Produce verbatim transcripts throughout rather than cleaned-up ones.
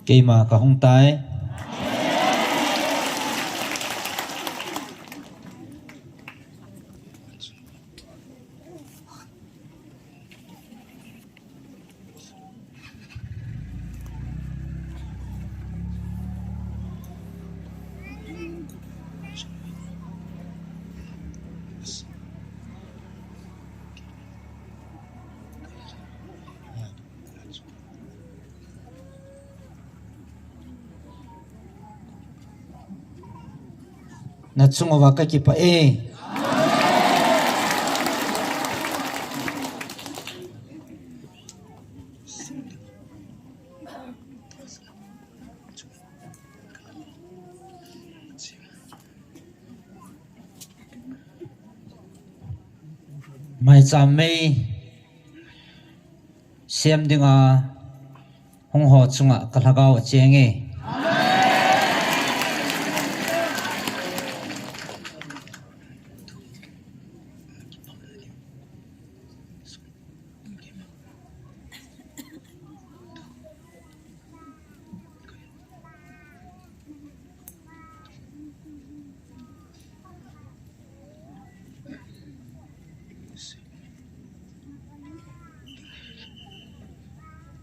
Keima kahung tai. Nachung uva kakipah e. Maicham mei sem dinga hung ho chunga ka lhagao acheng e.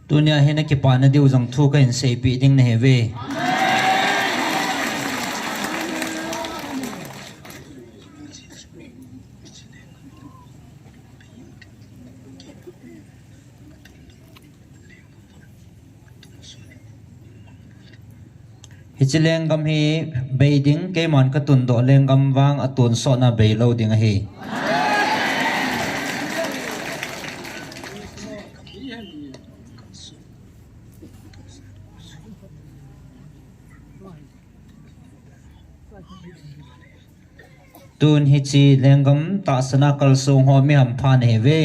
Tunia hi nakipana diu jong thu kahin seipeh ding nahi ve. Hiche lenggam hi bei ding, keiman katundoh lenggam vang atonsotna beilou ding ahi. Tun hiche lenggam tahsan a kalsong ho mi hampha nahi ve.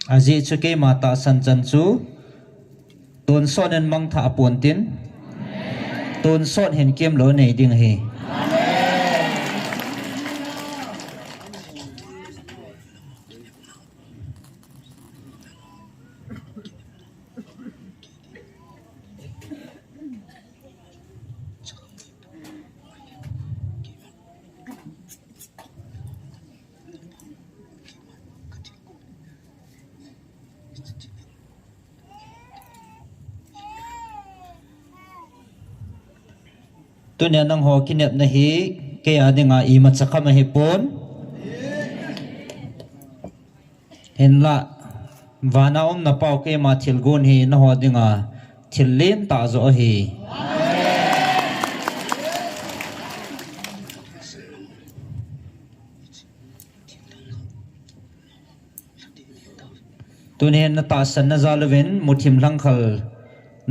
Ajeh chu keima tahsan chan chu tonsot in mangthah ponte, tonsot hin kemlou nei ding ahi. Tunia nangho kinepna hi kei a dinga imacha kham ahipon. Hinlah, vana um na Pau keima thilgon hi nangho dinga thil lentah joh ahi. Tuni hin natahsan na jal uvin muthim lhangkhal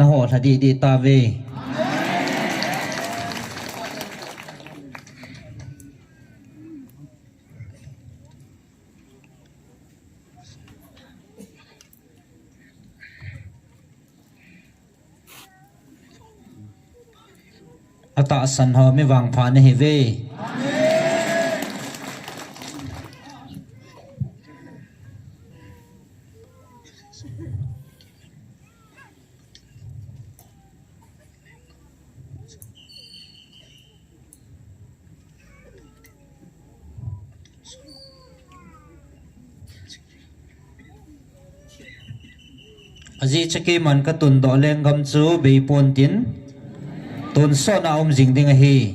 naho lha didi tauve. Atahsan ho mi vangpha nahiuve. Ajeh chu keiman katundoh lenggam chu beipontin, tonsotna um jing ding ahi.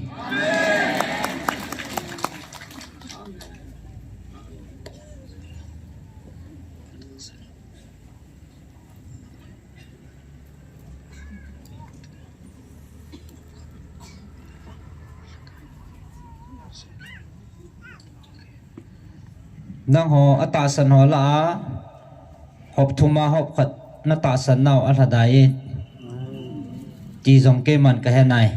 Nangho atahsan ho lah a hop thum a hop khat natahsan nau alhadai e ti jong keiman kahenai.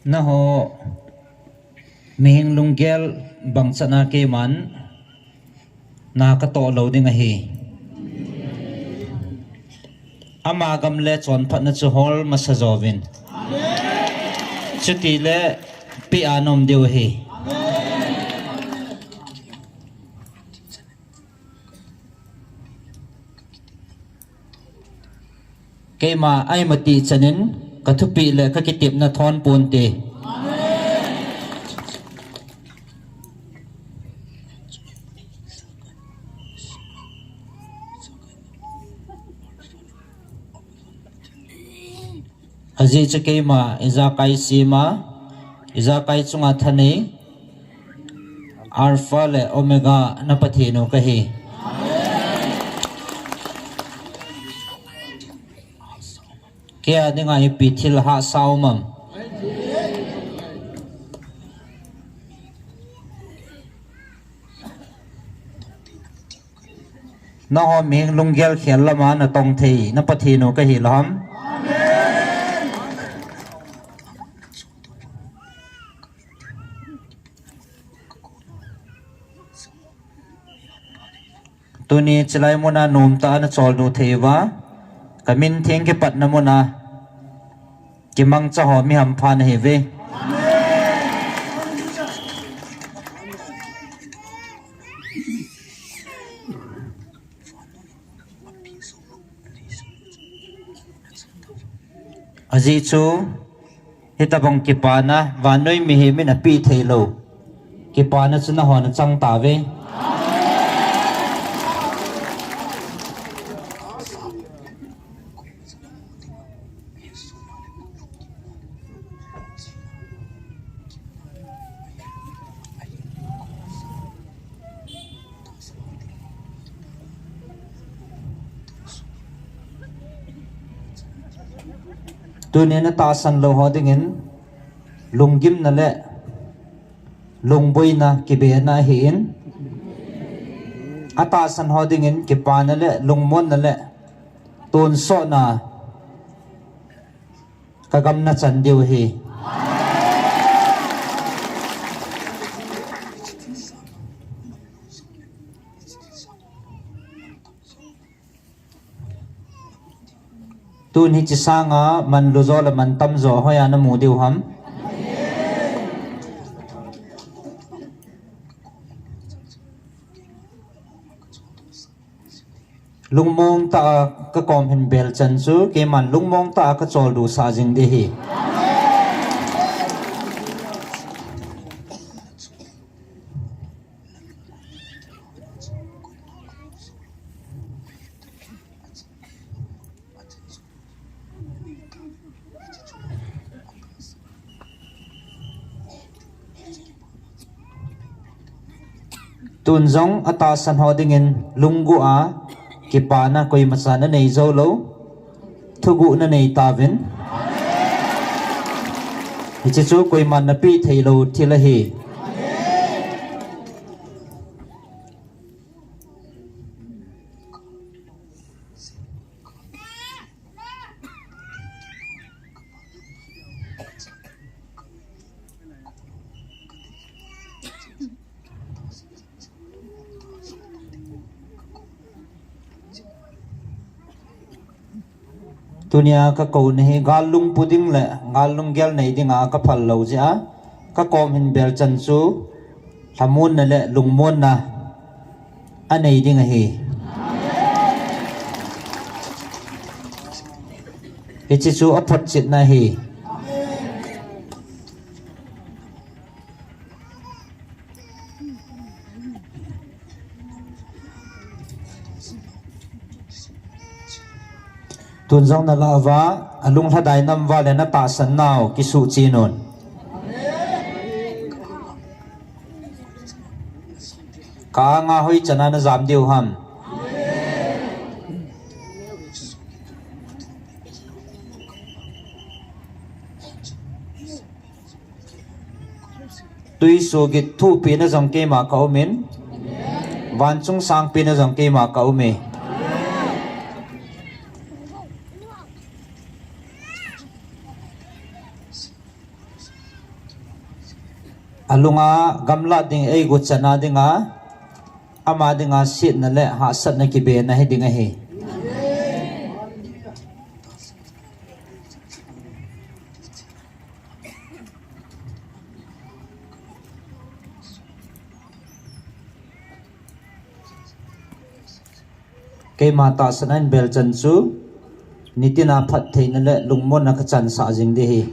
Naho mihing lunggel bangchan a keiman na katoh lou ding ahi. Ama gam le chonphatna chu hol masa jouvin. Chutile pia nom diu ahi. Keima aima ti chanin kathupeh le kakitepna thon ponte. Ajeh chu keima ijakai sema, ijakai chunga thanei, Alpha le Omega na Pathen u kahi. Kei a dinga ipi thil hahsa um am? Naho mihing lunggel khel lama natong thei na Pathen u kahi lou ham? Tuni chilai muna nomtah a nachol nu thei uva, kamin theng kipatna muna kimangcha ho mi hampha nahiuve. Ajeh chu hitobang kipana vannoi mihem in apeh thei lou kipana chu nahon nachang tauve. Tuni natahsan lou ho dingin lunggimna le lungboina kibena ahin, atahsan ho dingin kipana le lungmonna le tonsotna kagam nachan diu ahi. Tun hiche sanga manlu jo le mantam jo hoiya namu diu ham? Lungmong tah a kakom hin bel chan chu keiman lungmong tah a kacholdo sah jing ding ahi. Tun jong atahsan ho dingin lunggu a kipana koimacha nanei jou lou, thuguh nanei tauvin. Hiche chu koiman napeh thei lou thil ahi. Tunia kakouna hi gal lungpu ding le gal lunggel nei dinga kaphal lou jeh a, kakom hin bel chan chu lhamonna le lungmonna anei ding ahi. Hiche chu aphotchetna ahi. Tun jong nalah uva, alung lhadai nam uva le natahsan nau kisuhchen un. Ka anga hoi chan a najam diu ham? Tuisoh git thuhpeh na jong keima ka um in, vanchung sangpeh na jong keima ka um e. Alunga gamla ding eigu chana dinga, ama dinga sietna le hahsatna kibena hiding ahi. Keima tahsan a hin bel chan chu, nitina phattheina le lungmonna kachansah jing ding ahi.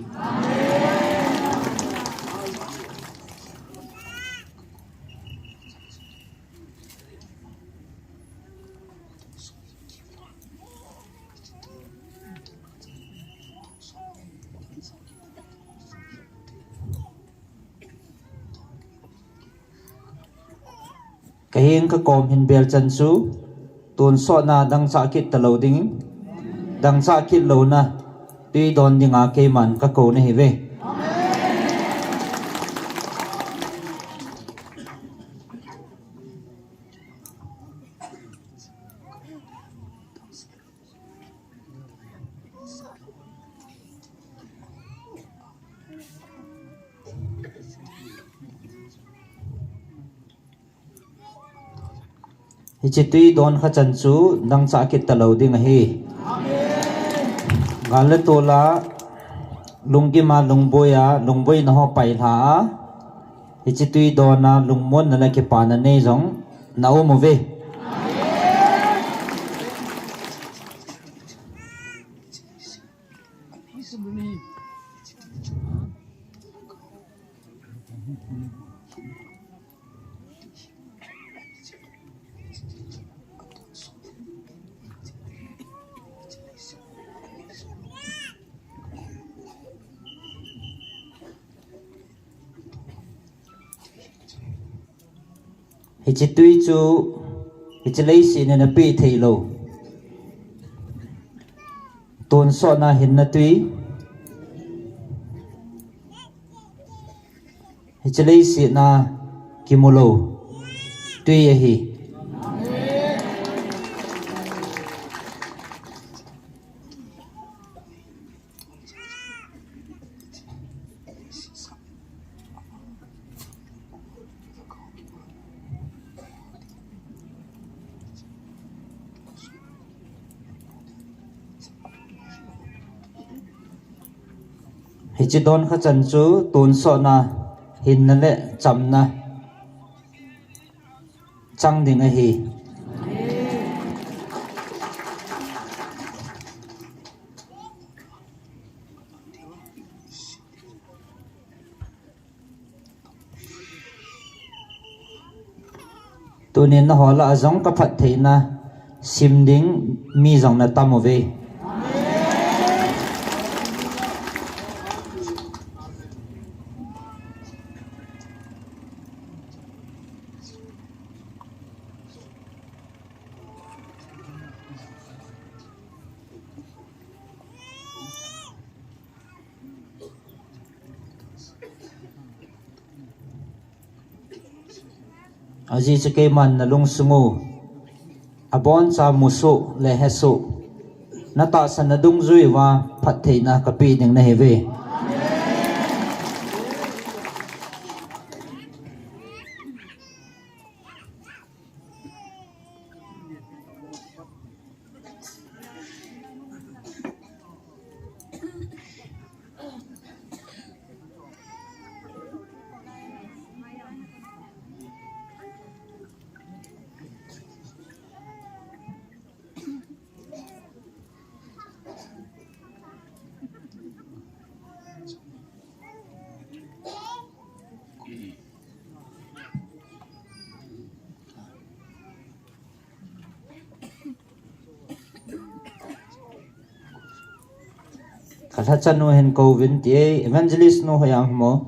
Kahin kakom hin bel chan chu, tonsotna dangchah kit talou ding, dangchah kit louna twi don dinga keiman kakou nahiuve. Hiche twi don kha chan chu dangchah kit talou ding ahi. Gal le tol a, lunggim a, lungboi a, lungboina ho pailha a, hiche twi don a lungmonna le kipana nei jong na um uve. Hiche twi chu, hiche leiset in napeh thei lou. Tonsotna hinna twi. Hiche leiset a kimu lou twi ahi. Hiche don kha chan chu tonsotna, hinna le chamna chang ding ahi. Tunin nangho lah a jong kaphattheina sim ding mi jong natam uve. Ajeh chu keiman nalungsung u, aboncha musoh le hesoh, natahsan nadungjui uva phattheina kapeh ding nahiuve. Kalhachanu hin kouvin ti e, Evangelist nu hoiya um ham?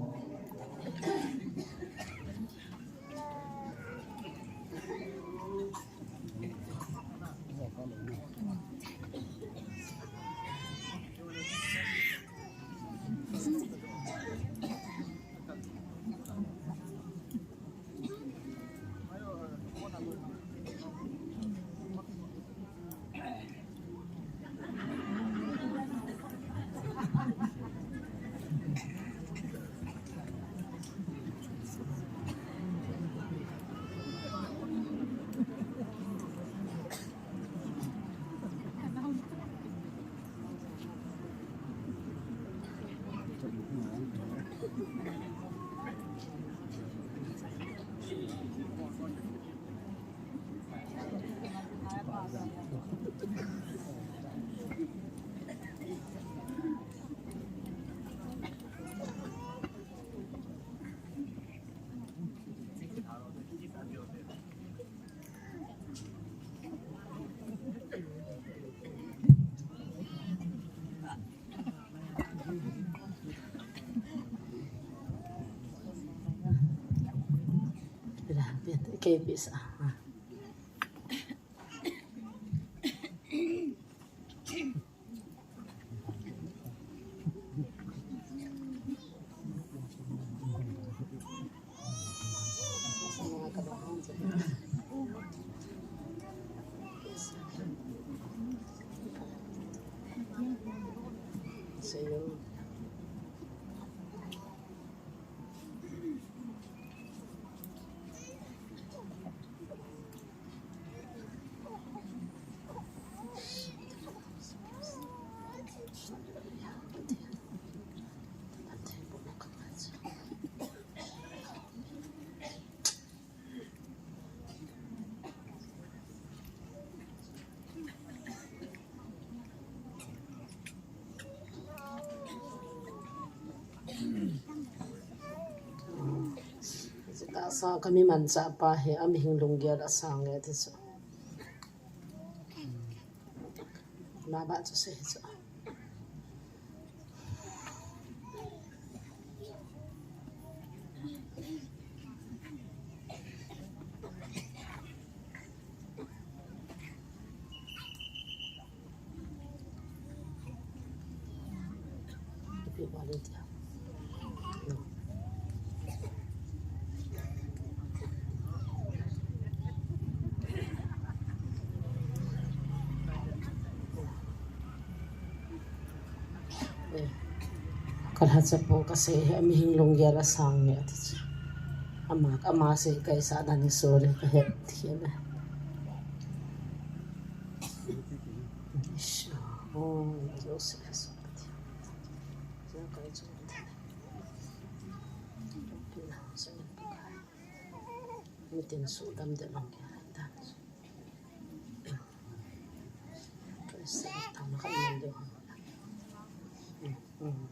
Kei pisa. Tahsa kami manchah pa hi, amihing lunggel asang e, ti chu. Ama ba chu sei chu. Ka lhacha pu kasei hi, amihing lunggel asang e, ati chu. Ama, ama sei kaisa dan hi sorry kahet thei e. Isha, oh, Joseph, Joseph. Mitin sudam de long kya hai ta. Kaisa tama ka man de. Hmm, hmm.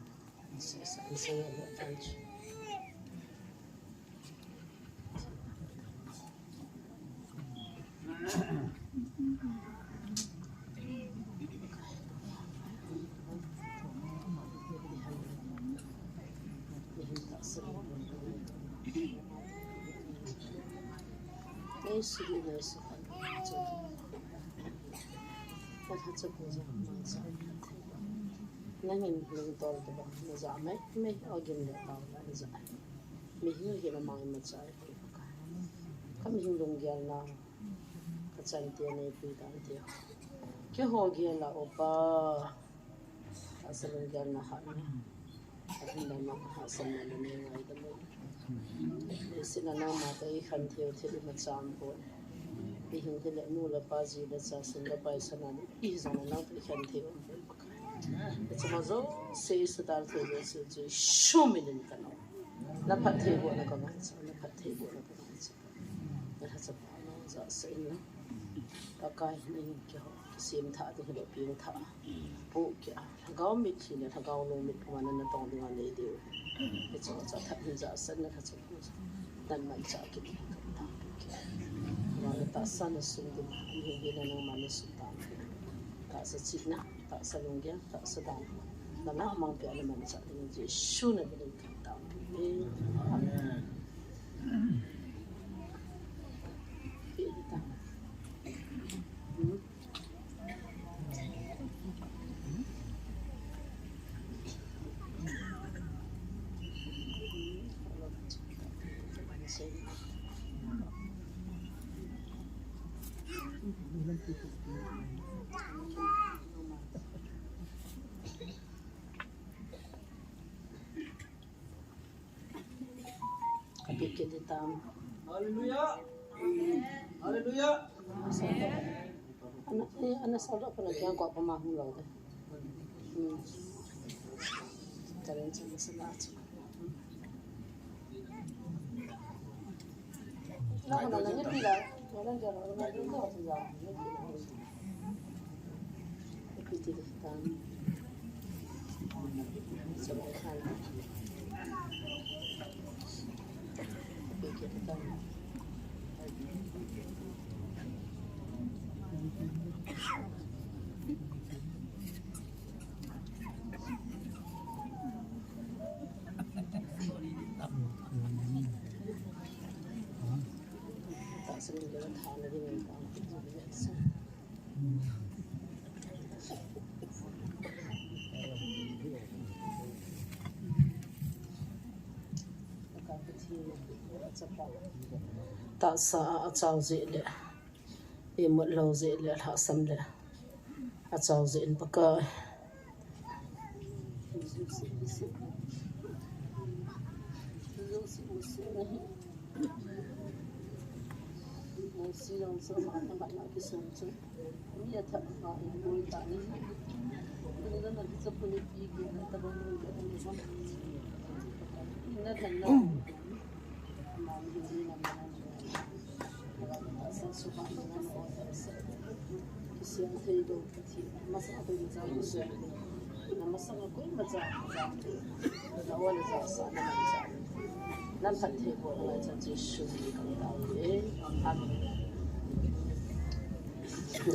Isa, isa, isa, isa. Nangin lungtol tobang naja mai mai, agin le tao naja. Mihem hi namang machal. Ka mihing lunggel na, ka chante nei pui tante. Keiho gel a upa, tahsa lunggel na hat na. Ahin na ma ha sa ma na nei ngai da mo. Sina nangma ta i khan thei thei ma cham ko. Mihing hi le nu le pa ji le cha sum le pai sa na ni i jong na nang ta i khan thei. Chama jo se sa dal thei jo se jo show me nin ka no. Na phat thei bo na ka ma cha, na phat thei bo na ka ma cha. Na ha cha pa no ja se na. Pakai ni ki ho, ki sim tha de lo pi tha. Pu ki a, lhagao mit hi le lhagao lo mit puma na na tong ding a nei deu. Ki cha cha tha ni ja se na ka cha. Dan man cha ki ni ka ta ki. Wa na tahsa na sum ding, ni hi na nang man na sum ta. Tahsa chi na. Tahsa lunggel, tahsa dan. Nana mang pia le man cha ding Jesu na ding ka ta. Amen. Pi di ta. Hmm. Kapikit itam. Hallelujah. Hallelujah. Ana, eh, ana sala pala kya ko pa ma hung lo de. Hmm. Tahsa a achao jeh le, imut lou jeh le, alhahsam le, achao jeh in Pakai.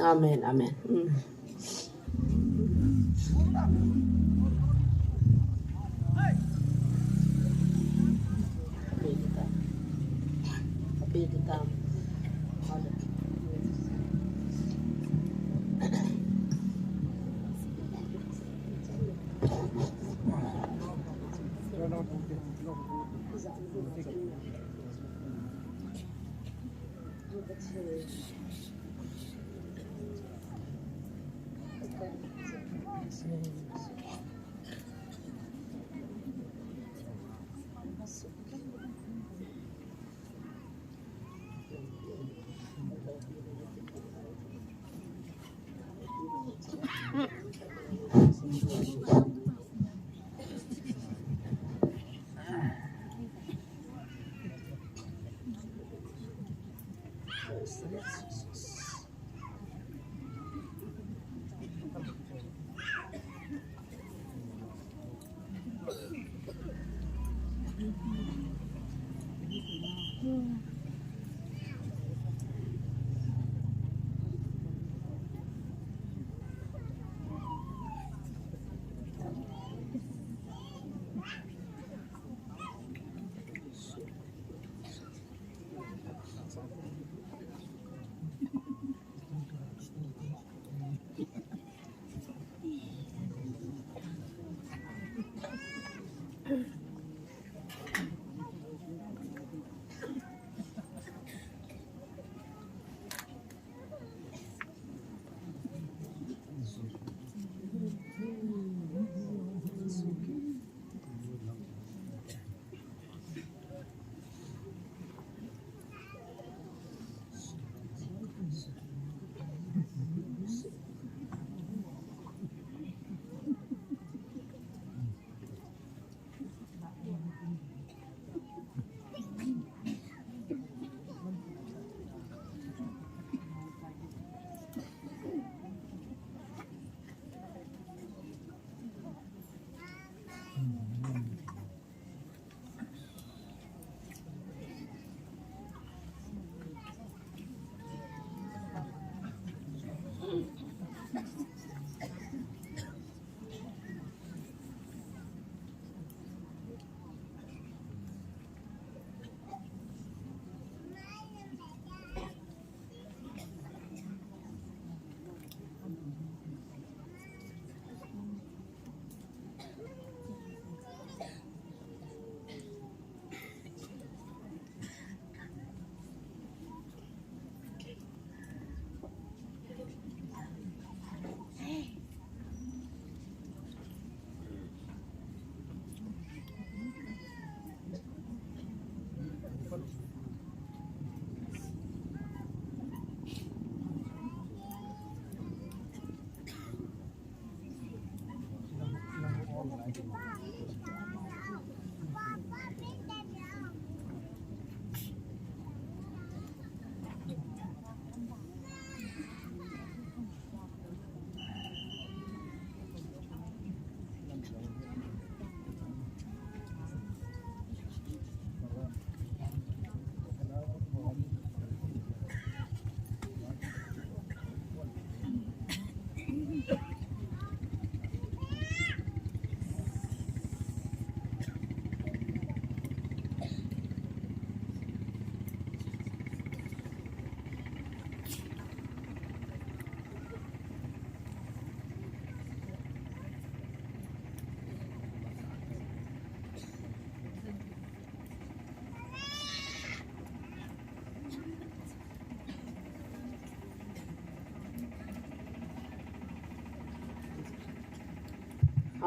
Amen, amen. Mm.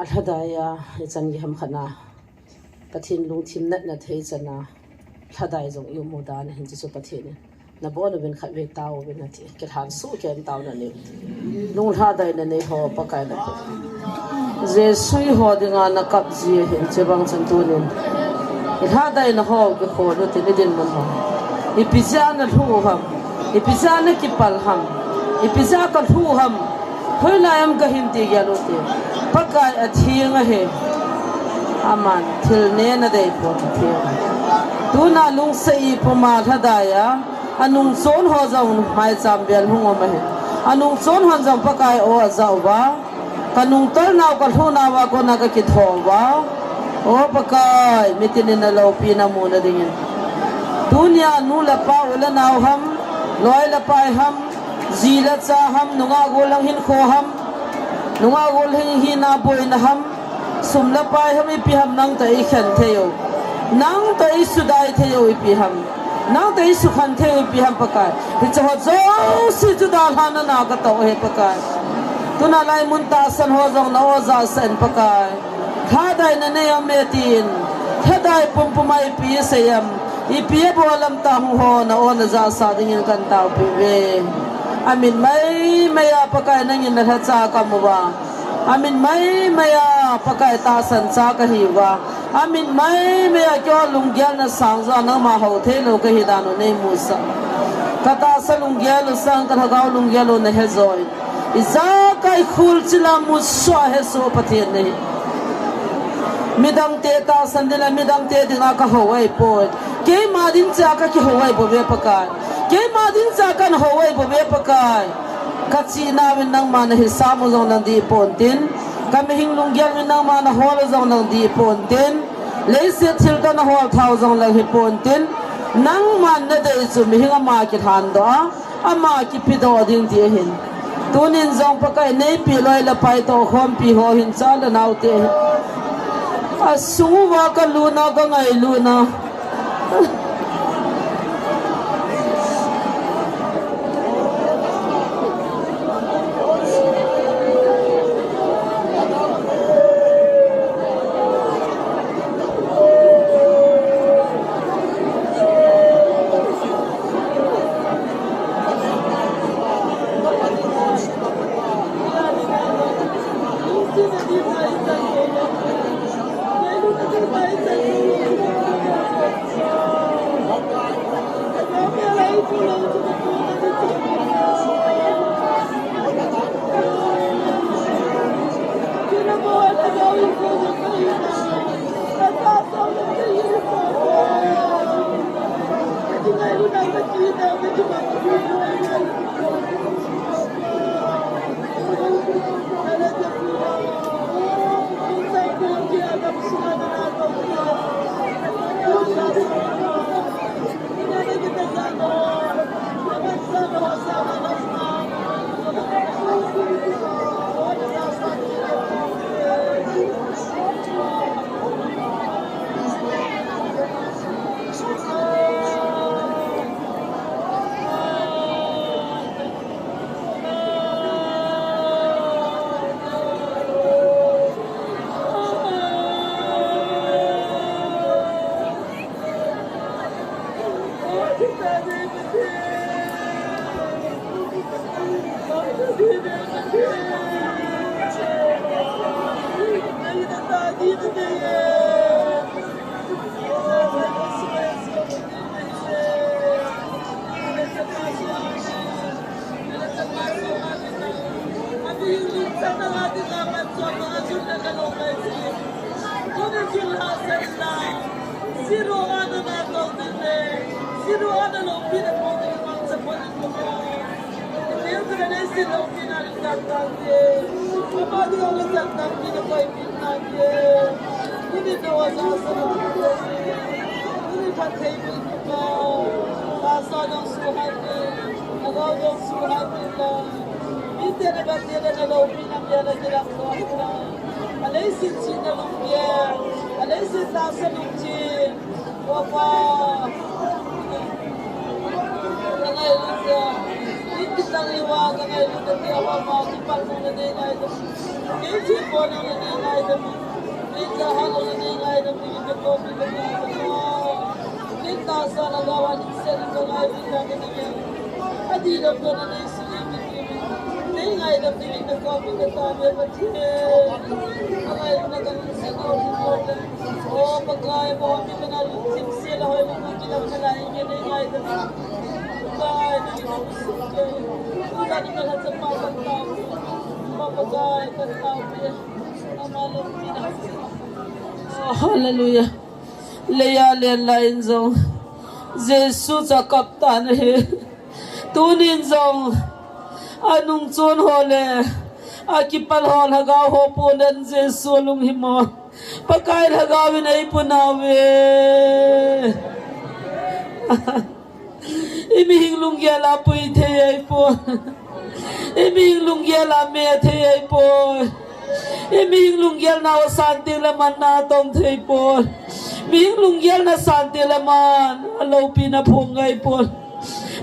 Alhadai a, ichan gei ham khat na, Pathen lungthim natna thei chan a, lhadai jong i um u dan ahin, chuchu Pathen in nabon uvin khatvei tao uvin ati, kilhan suh kei in taona nei. Lunglhadaina nei ho Pakai na pe. Jesu eiho dinga na kap ji ahin, chubang chun tunin ilhadaina ho kikhol utin, idinmun ho. Ipi jeh a na lhu u ham? Ipi jeh a na kipal ham? Ipi jeh a ka lhu u ham? Hoilai ham ka hin ti gel ute. Pakai atheng ahi. Aman thil neh nadei pon, atheng. Tuna lungset ipuma lhadai a, anungchon ho jong maicham vel hung um ahi. Anungchon hon jong Pakai aw ajah uva, ka nungtolnau, ka lhunau a kona ka kitho uva, O Pakai, mitin in na loupina muna dingin. Tunia nu le pa, u le nao ham, loi le pai ham, ji le cha ham, nungah gollhang hinkho ham, nungah gollhang hina boina ham, sum le pai ham, ipi ham, nang toh eikhen thei u, nang toh eisudai thei u ipi ham, nang toh eisukhen thei u ipi ham Pakai. Hiche ho jouse chu dalhana na ka tao ahi Pakai. Tuna lai mun tahsan ho jong na aw jahsah in Pakai. Lhadaina nei aume tin, lhadai pumpum a ipi asei am, ipi abol am ti ho na aw na jahsah dingin kan taopeh uve. Amit maimai a Pakai nangin na lhacha ka mu uva. Amit maimai a Pakai tahsan cha ka hi uva. Amit maimai a keiho lunggelna sang jo a nangma hou theilou ka hi dan u nei musah. Ka tahsa lunggel u sang, ka lhagao lunggel u na he joi. Ijakai khul chila musoh a hesoh Pathen nahi. Midangte tahsan ding le midangte dinga ka hou ahipoi. Keima ding cha ka kihou ahi bouve Pakai. Keima ding cha ka na hou ahi bouve Pakai. Ka chihna uvin nangma na hisam u jong nang dih pontin. Ka mihem lunggel uvin nangma na hol u jong nang dih pontin. Leiset thil toh na hol tha u jong nang hi pontin. Nangma na dei chu mihem ama kilhan doh a. Ama kipedoh ding ti ahin. Tunin jong Pakai neipeh loi le pai toh khompi ho hin cha le naote ahin. Asung uva ka lutna, ka ngailutna. Hallelujah. Leiya len lai in jong Jesu chu akap tan ahi. Tunin jong anungchon ho le akipal ho, lhagao ho ponan Jesu lunghim ho Pakai lhagao in eipuna uve. Imihing lunggel a pui thei ahipoi. Imihing lunggel a me thei ahipoi. Imihing lunggel na asan teng le manna atong thei poi. Mihing lunggel na asan teng le man a loupina phung ngai poi.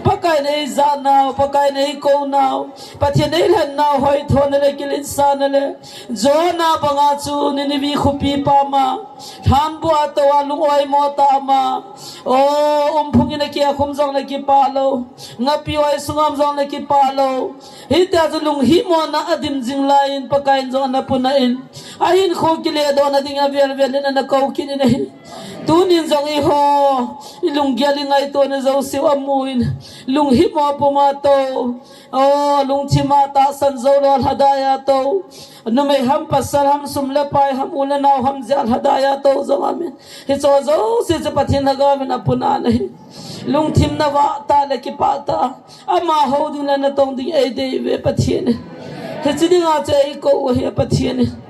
Pakai in eijah nau, Pakai in eikou nau, Pathen in eilhen nau, hoithona le kiletsahna le Jonah banga chu Nineveh khopi pam a, lhambu a tou a lung oimo tah a um a. O, umphung in akikhum jong le kipah lou, ngapi oi sunga um jong le kipah lou. Hitia chu lunghimona adim jing lai in Pakai in jong ana puna in, ahinkho kiledohna ding a velvel in ana kou kit in ahi. Tunin jong eiho, ilunggel ingaitona jouse u amun, lunghimo puma tou, o, lungthima tahsan jou lou, lhadai a tou, numei ham pasal ham, sum le pai ham, u le nao ham jeh a lhadai a tou jong amin. Hicheho jouse chu Pathen lhagao in apuna ahi. Lungthim na vah tah le kipah tah a, ama hou ding le natong ding eidei uve Pathen. Hiche dinga chu eikou u ahi Pathen.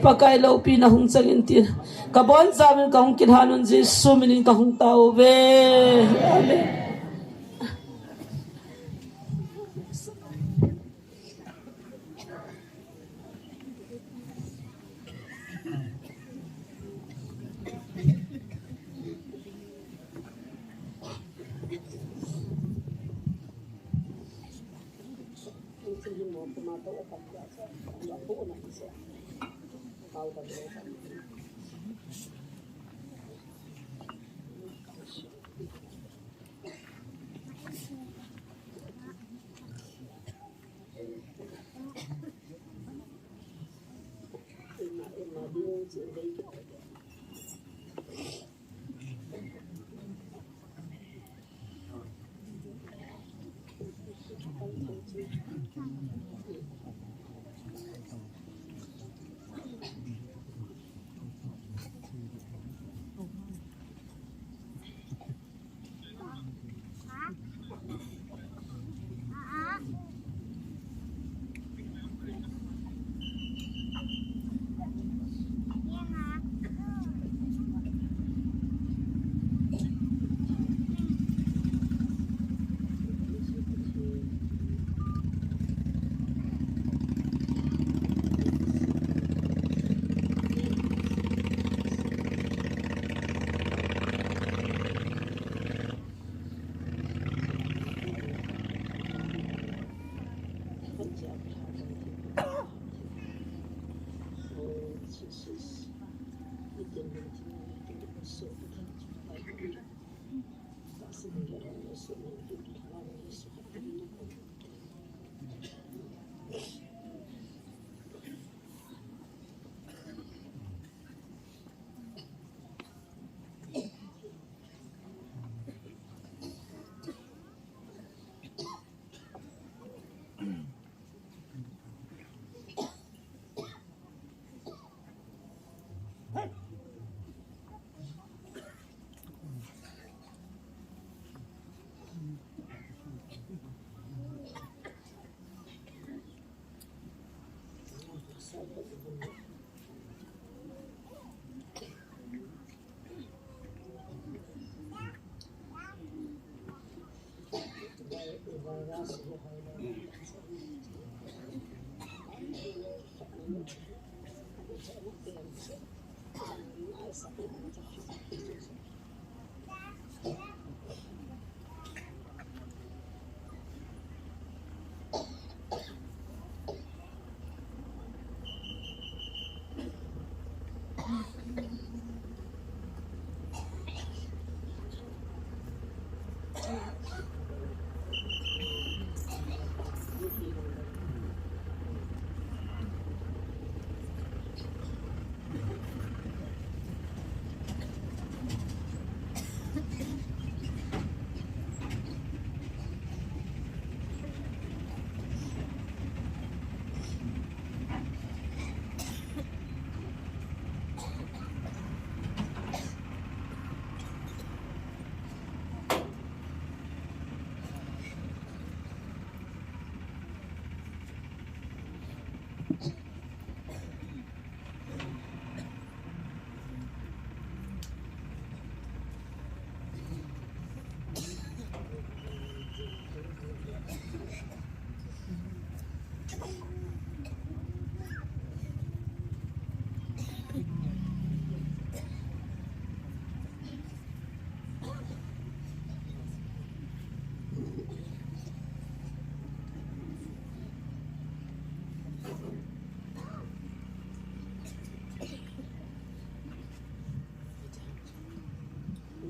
Pakai loupina hung chang in tin, kabonchauvin kahung kilhan un Jesu minin kahung tao uve. Amen.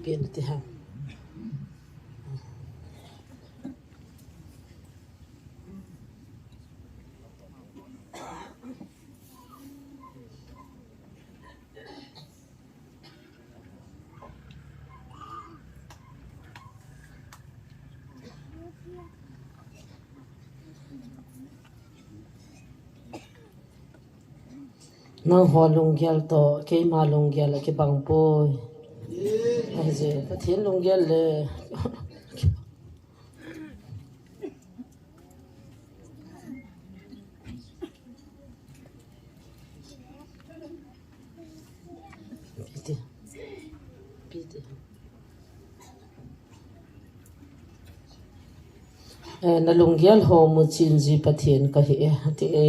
Pen ti ha. Nangho lunggel toh keima lunggel akibang poi. Ahije, Pathen lunggel le. Piti. Piti. Eh, nalunggel ho muchen ji Pathen kahi e, ati e.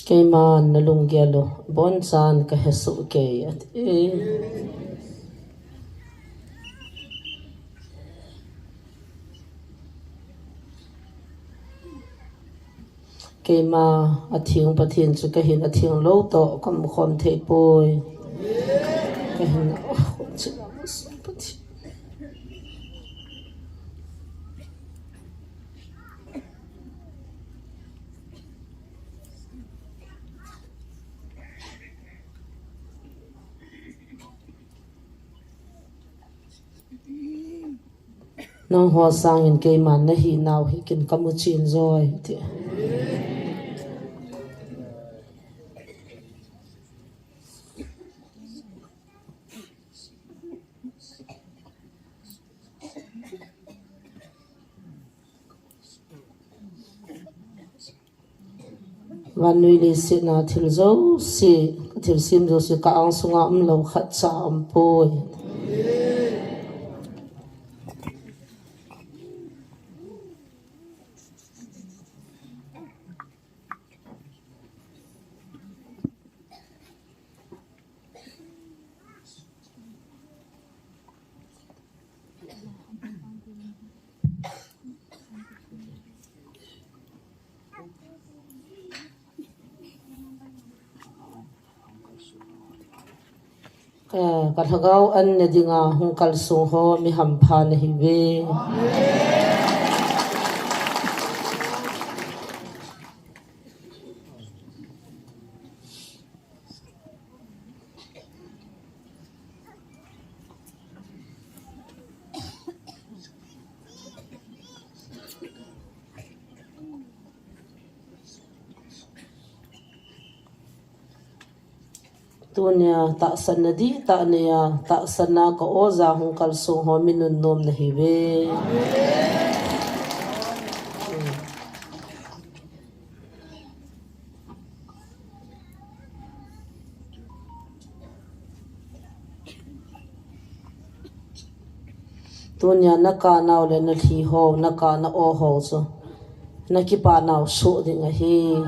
Keiman nalunggel u abonchan kahe soh kei, ati. Keima atheng Pathen chu kahin, atheng lou toh kamu khom thei poi. Kahin, oh, Pathen. Nangho sangin keiman nahinau hi ken kamu chen joi, ti. Vannoi leiset a thil jouse, kathilsem jouse, ka angsunga umlou khatcha aumpoi. Ka, ka lhagao an na dinga hung kalsong ho mi hampha nahiuve. Tunia tahsanna dihtah neiya, tahsanna ka oja hung kalsong ho mi nunnom nahiuve. Tunia na kanau le na lhi ho, na ka na o ho chu na kipa nau soh ding ahi.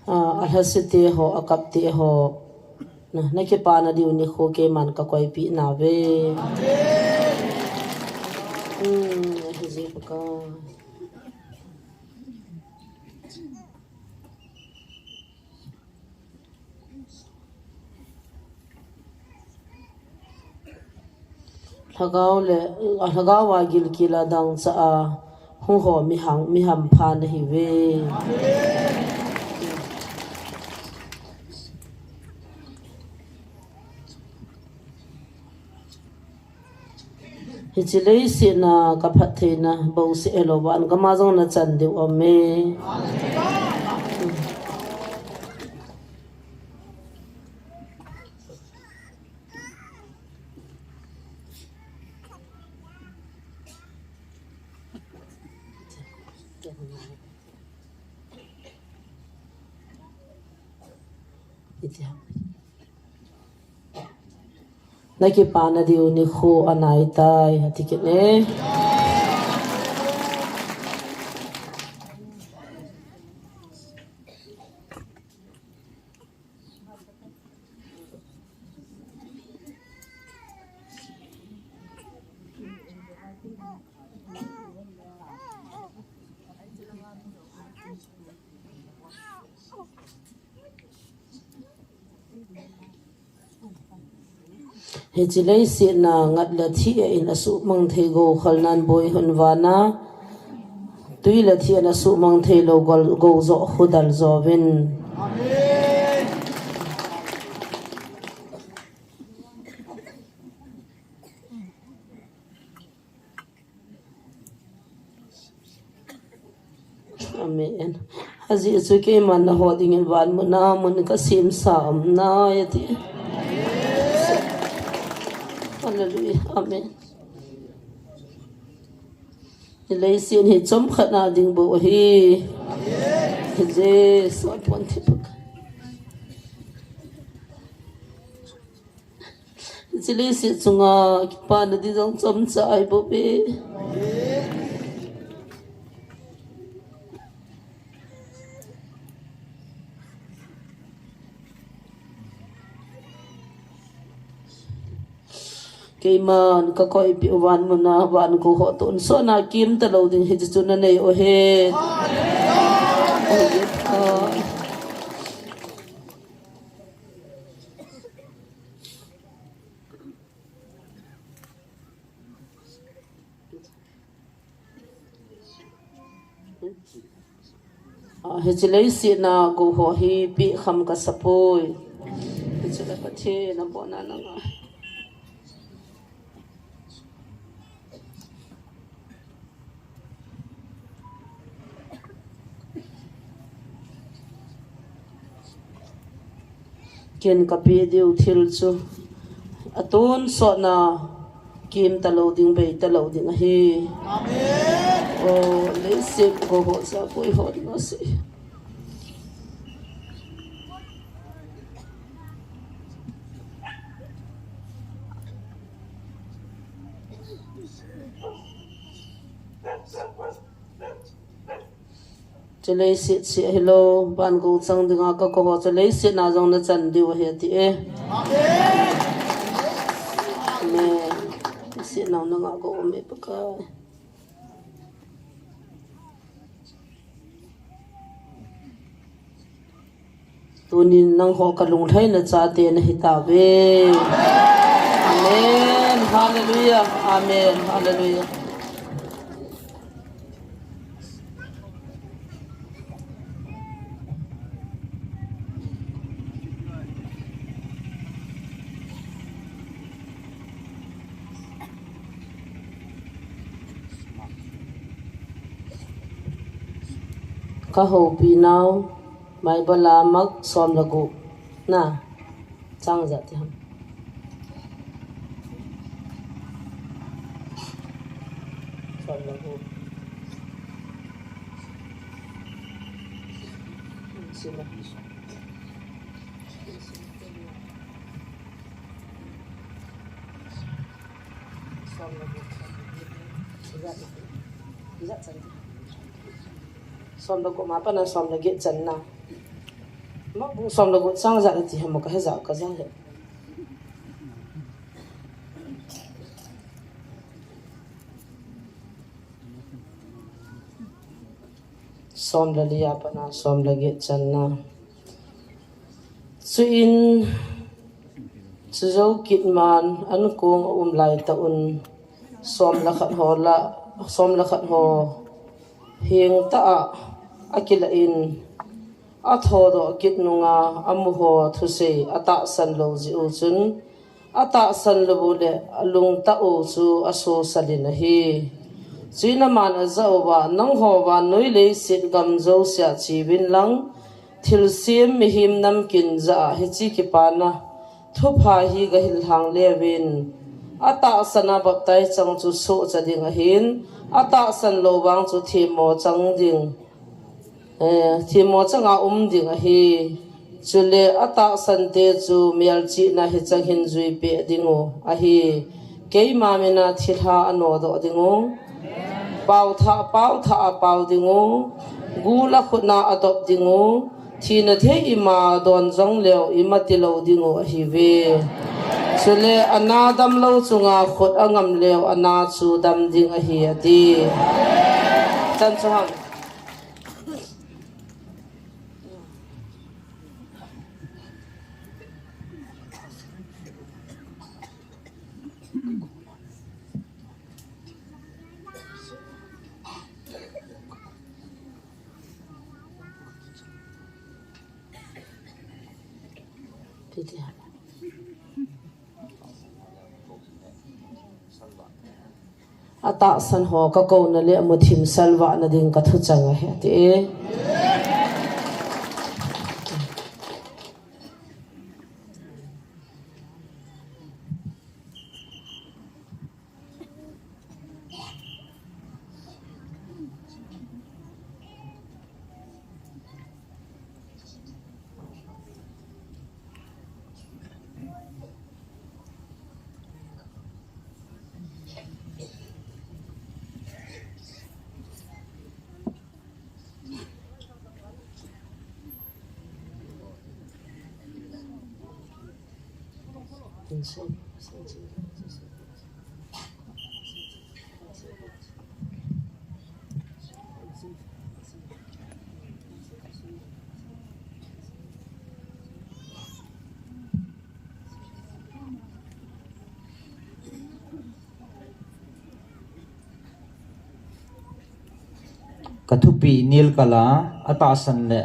Ah, alhasite ho, akapte ho, na, nakipana diu nikho keiman kakoipeh nauve. Hmm, ahi jeh in ka Lhagao le, Lhagao a gilkel a dangchah a hung ho mihang, mihampha nahiuve. Hiche leiset a kaphat theina bouseh hilou, van gam a jong nachan diu aume. Nakipana diu nikho anaitai, ati kit e. Hiche leiset a ngat le thih in asuhmang thei gou khol nan boi hon vana, tui le thih in asuhmang thei lou gou, gou joh hudal jouvin. Amen. Ajeh chu keiman nangho dingin van mun a mun kasemsa aum nai ati. Hallelujah. Amen. Leiset hi chomkhat na ding bou ahi. Jesu apon thei bou. Hiche leiset chunga kipana ding jong chomcha ahi bouve. Keiman kakoipeh u van mun a, van gou ho tonsot na kimta lou ding hiche chu nanei u hen. Ah, hiche leiset a gou ho hi peh kham kasa poi. Hiche le Pathen abohna nanga. Ken kapeh diu thil chu atonsot na kimta lou ding, beita lou ding ahi. Amen. O, leiset gou ho, sapui ho ding ase. Hiche leiset seh hilou, van gou chang dinga kakou ho, hiche leiset na jong nachan diu ahi ati e. Amen. Amen. Leiset na nanga gou um e Pakai. Tunin nangho kalunglhaina chate nahi tauve. Amen. Hallelujah. Amen. Hallelujah. Kahoupi nau, Bible a Mark som le gup na, chang ijat ti ham. Som le gup. Som le gup. Ijat, ijat chan. Som le gup ma pat na som le get chan na. Bung som le gup chang ja ati hamo ka he ja ka ja he. Som le li a pat na som le get channa. Chuin chu jou kit man an kong a um lai ta un som le khat ho la som le khat ho heng ta a a kila in a thodoh kit nunga a mu ho thusei a tahsan lo ji u chun a tahsan lo u le a lungtah u chu a sosal in ahi. Chuin aman a ja uva, nangho vannoi leiset gam jousea cheuvin lang, thilsem mihem namkin jah a hiche kipana thupha hi gahil lhang leuvin, a tahsan a baptize chang chu sohcha ding ahin, a tahsan lo vang chu themmo chang ding. Eh, themmo changa um ding ahi. Chule a tahsan te chu melchihna hi chang hin jui peh ding u ahi. Keima mina thilha a nodoh ding u. Pau thah, pau thah a pau ding u. Gul a khut na a dop ding u. Thina thei ima don jong leu ima ti lo ding u ahi ve. Chule a na dam lo chunga khut a ngam leu a na chu dam ding ahi ati. Chan chu ham. A tahsan ho ka kouna le a muthim salvah na ding ka thuchang ahi ati e. Ka thupeh nilkal a, a tahsan le,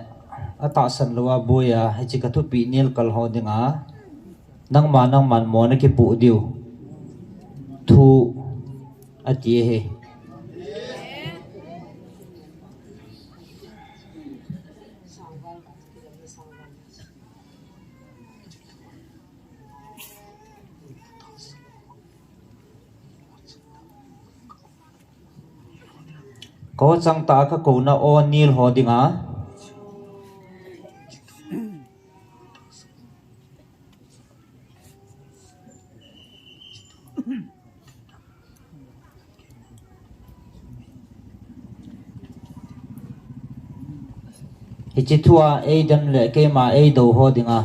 a tahsan lou a boi a, hiche ka thupeh nilkal ho dinga, nangma, nangman mo na kipoh diu. Thu ati ahi. Ko chang ta ka kouna o nil ho dinga. Hiche thua eidem le keima eidou ho dinga.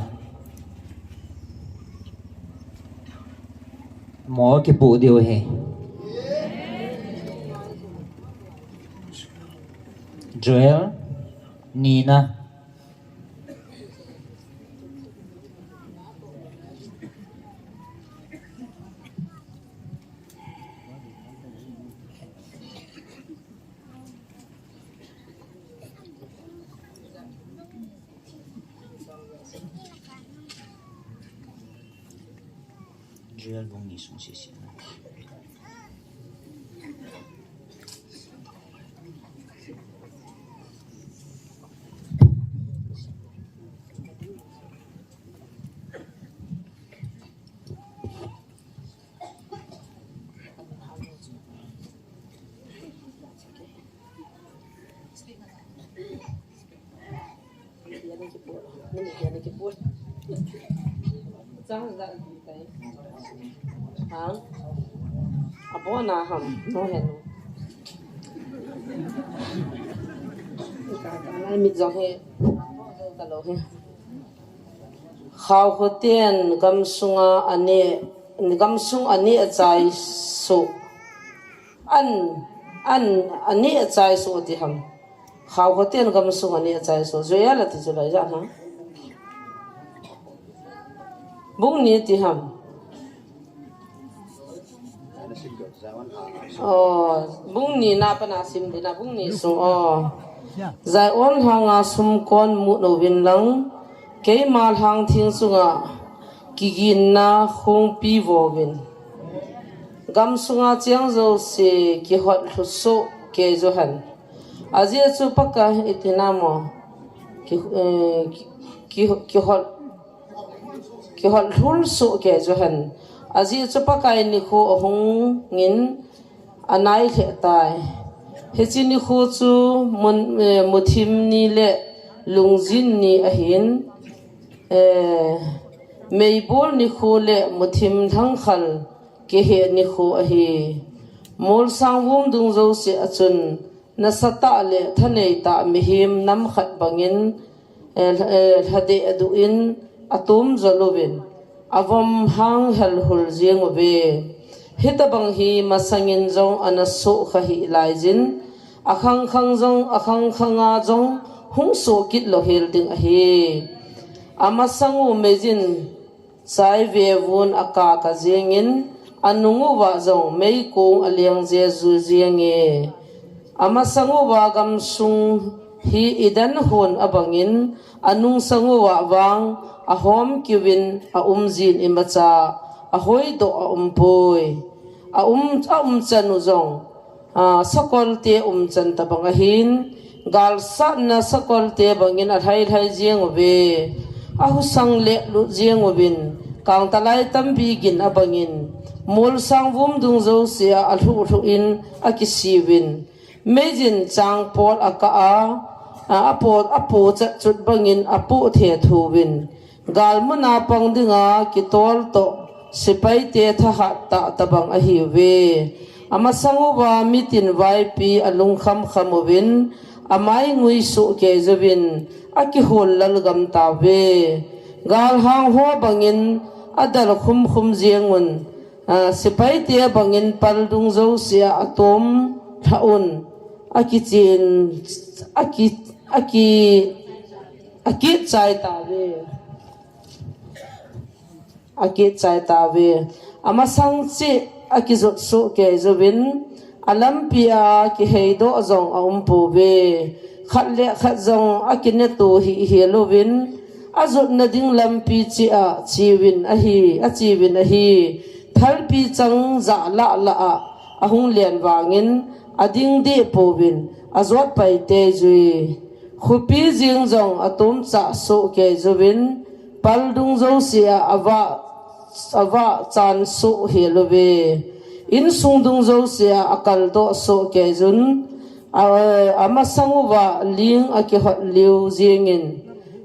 Mo kipoh diu ahi. Joel, Nina. Joel bung ni sung sese na. Ha? Abo na ham, no he no. Ka, ka, na mit jong he. Ka lo he. Khaukhoten gamsunga ane, gamsung ane achai so. An, an, ane achai so ti ham. Khaukhoten gamsung ane achai so. Joel ati chu lai jan ha. Bung ni ti ham. Oh, bung ni na pana sim dina, bung ni sung, oh. Zion lhanga sumkon mu nouvin lang, keima lhang thing sunga kiginna khungpi vovin. Gamsunga cheng jouse kihot lhuso kei johan. Ajeh chu Pakai iti namo. Ki, eh, ki, ki, kihot Kihot lhul soh kei johan. Ajeh chu Pakai nikho ahungin anai lheh tai. Hiche nikho chu mun, eh, muthim ni le lungjin ni ahin, eh, meibol nikho le muthim lhangkhal kiheh nikho ahi. Molsang vum dung jouse a chun nasatah le thaneitah mihem nam khat bangin, eh, lha-, eh, lhadeh duh in atom jol uvin, avom hang helhul jeng uve. Hitabang hi masangin jong ana soh kha hih laijin, akhang khang jong, akhang khanga jong hung soh kit louhel ding ahi. Amasang u meijin chai vevun akaka jengin, anung uva jong meikong aleng jeju jenge. Amasang uva gamsung hi Eden hon abangin, anungsang uva vang ahom kiuvin aum jin imacha ahoidoh aumpoi. Aum, aumchan u jong, ah, sakolte umchan tabang ahin, galsatna sakolte bangin alhai lhai jeng uve. Ahusang le lut jeng uvin, kangtalai tampi gin abangin, molsang vum dung jouse a alhuh lhuh in akisiuvin. Meijin changpol akah a, a, apo, apo chat chut bangin apoh thethu uvin. Galmuna pang dinga kitol toh sepaite thahat tah tabang ahiuve. Amasang uva mitin vaipi alungkham kham uvin, amai ngui soh kei jouvin, akihol lalgam tauve. Galhang ho bangin adal khum khum jengun, a, sepaite bangin pal dung jouse a atom lhah un, akichen, aki, aki, akitchai tauve. Akitchai tauve. Amasang cheh akijot soh kei jouvin, alampia kiheidoh jong aumpouve. Khat le khat jong akineto hih hel uvin, ajotna ding lampi cheh a cheuvin ahi, acheuvin ahi. Thalpi chang jah lah lah a ahung len vangin ading deh pouvin, ajot pai tei jui. Khopi jeng jong atomcha soh kei jouvin, pal dung jouse a avah, avah chan soh hel uve. Insung dung jouse a akaldoh soh kei jun, a, amasang uva ling akihot liu jengin,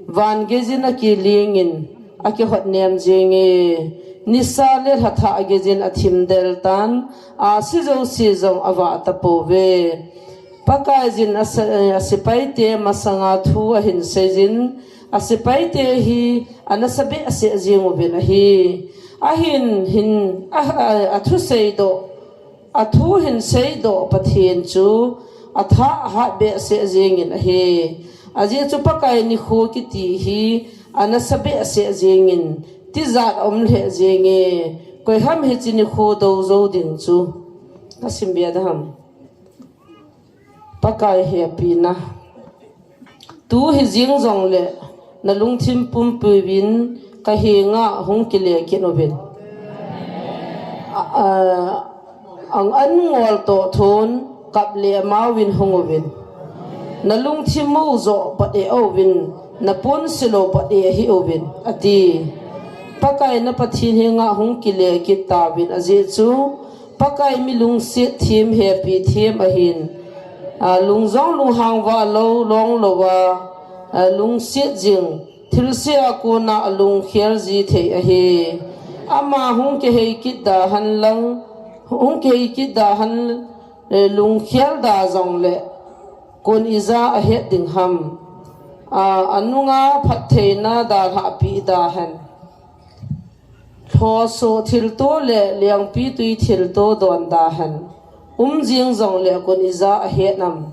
van geijin akilingin, akihot nem jenge. Nisa le lhathah geijin athim del tan, ahsi jouse jong avah tapouve. Pakaijin asa-, eh, asepaite masanga thu ahin seijin, asepaite hi anasa behseh jeng uvin ahi. Ahin, hin, a, a, athu seidoh, athu hin seidoh Pathen chu athah ahat behseh jengin ahi. Ajeh chu Pakai nikho kiti hi anasa behseh jengin, tijat aum lheh jenge. Koiham hiche nikho dou jou ding chu? Asim bia daham. Pakai hepina. Tu hijeng jongle, nalungthim pumpuiyin kahenga hung kile kit uvin. A, a, ang an ngol toh thon kap le amauvin hung uvin. Nalungthim mu jo pat e auvin, napon silou pat e ahi uvin, ati. Pakai na Pathen henga hung kile kit tauvin ajeh chu, Pakai mi lungset them hepi them ahin. A, lungjong lunghang valou, long louva, a, lungset jing, thilse a kona alungkhel ji thei ahi. Ama hung kihei kit da henlang, hung kihei kit da hen, eh, lungkhel da jongle, kon ija ahet ding ham. A, anunga phattheina dalhah pi dahen. Lhoso thilto le lengpi tui thilto don dahen. Umjing jong le kun ija ahet nam.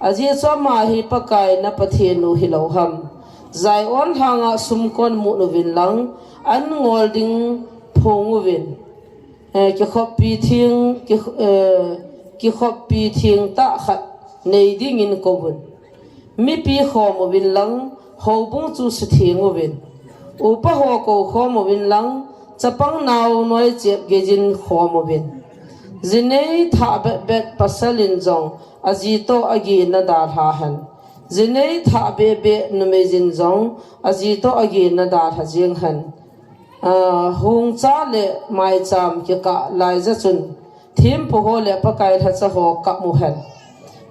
Ajeh chu ama hi Pakai na Pathen u hilou ham. Zion lhanga sumkon mun uvin lang, an ngol ding phong uvin. Eh, kikhoppi thing, ki, eh, kikhoppi thing tah khat nei dingin kouvun. Mipi khom uvin lang, houbung chu sutheng uvin. Upa ho kou khom uvin lang, chapang nao noi chep geijin khom uvin. Jinei thah bet bet pasal in jong, aji toh agi na dalha hen. Jinei thah beh beh numei jin jong, aji toh agi na dalha jing hen. Ah, hungcha le maicham kikah laija chun, thempu ho le Pakai lhacha ho kamu hen.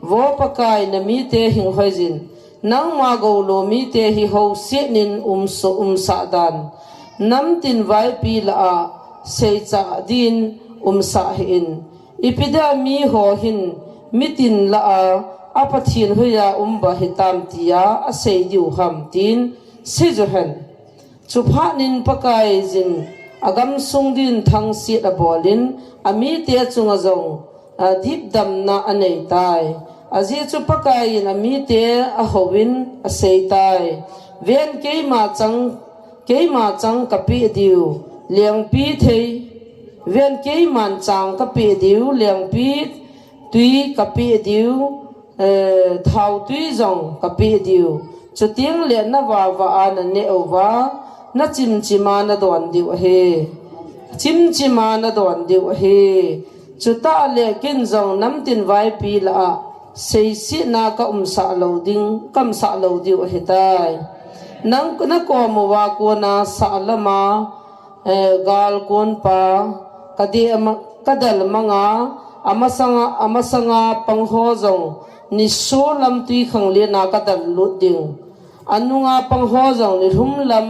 Vo Pakai na mite hing hoijin, nangma goulo mite hi housetnin umso, umsah dan. Namtin vaipi lah a seicha din umsah hih in. Ipi dia mi ho hin mitin lah a, a Pathen hoiya um ba hitam tia asei diu ham tin seiju hen. Chuphat in Pakai jin agamsung din thangsit abolin, amite chunga jong, a, dipdamna anei tai. Ajeh chu Pakai in amite ahouvin asei tai. Ven keima chang, keima chang kapeh diu, lengpi thei. Ven keiman chang kapeh diu, lengpi tui kapeh diu, eh, thao tui jong kapeh diu. Chuteng le na vava a na neh uva, na chimchima na don diu ahi. Chimchima na don diu ahi. Chutah le ken jong namtin vaipi lah a, seisetna ka umsah lou ding, ka umsah lou diu ahitai. Nang na kom uva kona sah lama, eh, gal kon pa, ka deh ma-, ka del manga, amasanga, amasanga pang ho jong, niso lam tui khanglen a ka del lut ding. Anunga pang ho jong, nilhum lam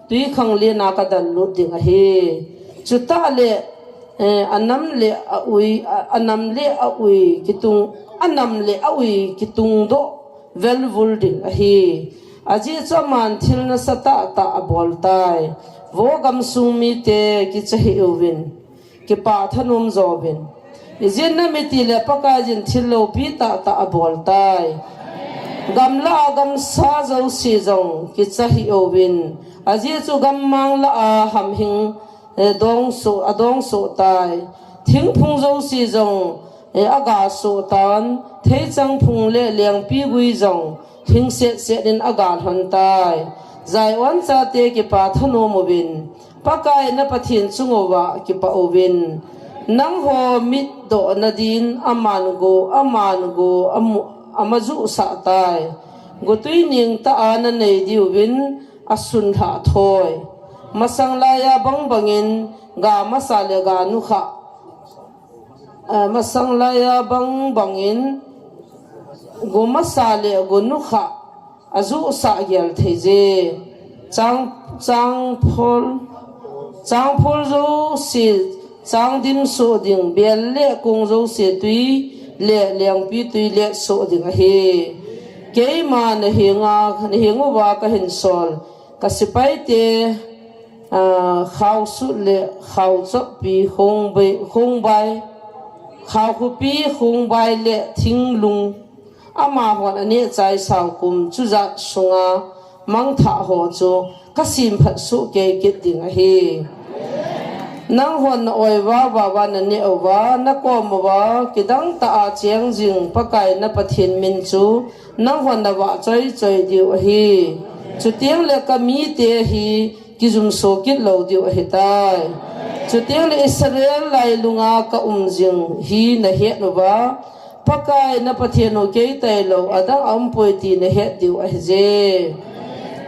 tui khanglen a ka del lut ding ahi. Chutah le, eh, anam le aui, a, anam le aui kitung, anam le aui kitung doh velvul ding ahi. Ajeh chu aman thil nasatah tah abol tai. Vo gamsung mite kicha hih uvin, kipah thanom jo uvin. Ijeh inem itile Pakai jin thil loupi tah tah abol tai. Gamla a gamsa jouse jong kicha hih uvin. Ajeh chu gammang lah a hamhing, eh, dongsoh, adongsoh tai. Thingphung jouse jong, eh, agasoh tan. Theichang phung le lengpi gui jong, lhingset set in agalhon tai. Zion chate kipah thanom uvin. Pakai na Pathen chung uva kipah uvin. Nangho mitdoh nadin aman go, aman go, amu, amajuhsah tai. Gotui neng tah a nanei diuvin asunlhah thoi. Masang laiya bang bangin ga masa le ga nukha. Ah, masang laiya bang bangin go masa le go nukha ajuhsah gel thei je. Chang, changphol, changphol jouse, changdim soh ding, bel le kong jouse tui le lengpi tui le soh ding ahi. Keima nahenga, nahenguva kahinsol, ka sepaite, ah, khaosut le khaochoppi, khongbai, khongbai, khaokhupi, khongbai le thinglung, amahon aneh chai sao kum chujat sunga mangthah ho chu kasemphat soh kei kit ding ahi. Nanghon na-oi uva, vava naneh uva, nakom uva, kidang tah a cheng jing Pakai na Pathen min chu nanghon navah choi choi diu ahi. Chuteng le kamite hi kijumso kit lou diu ahitai. Chuteng le Israel lailunga kaum jing hi nahet uva, Pakai na Pathen u kei tailou adang aumpoi ti nahet diu ahije.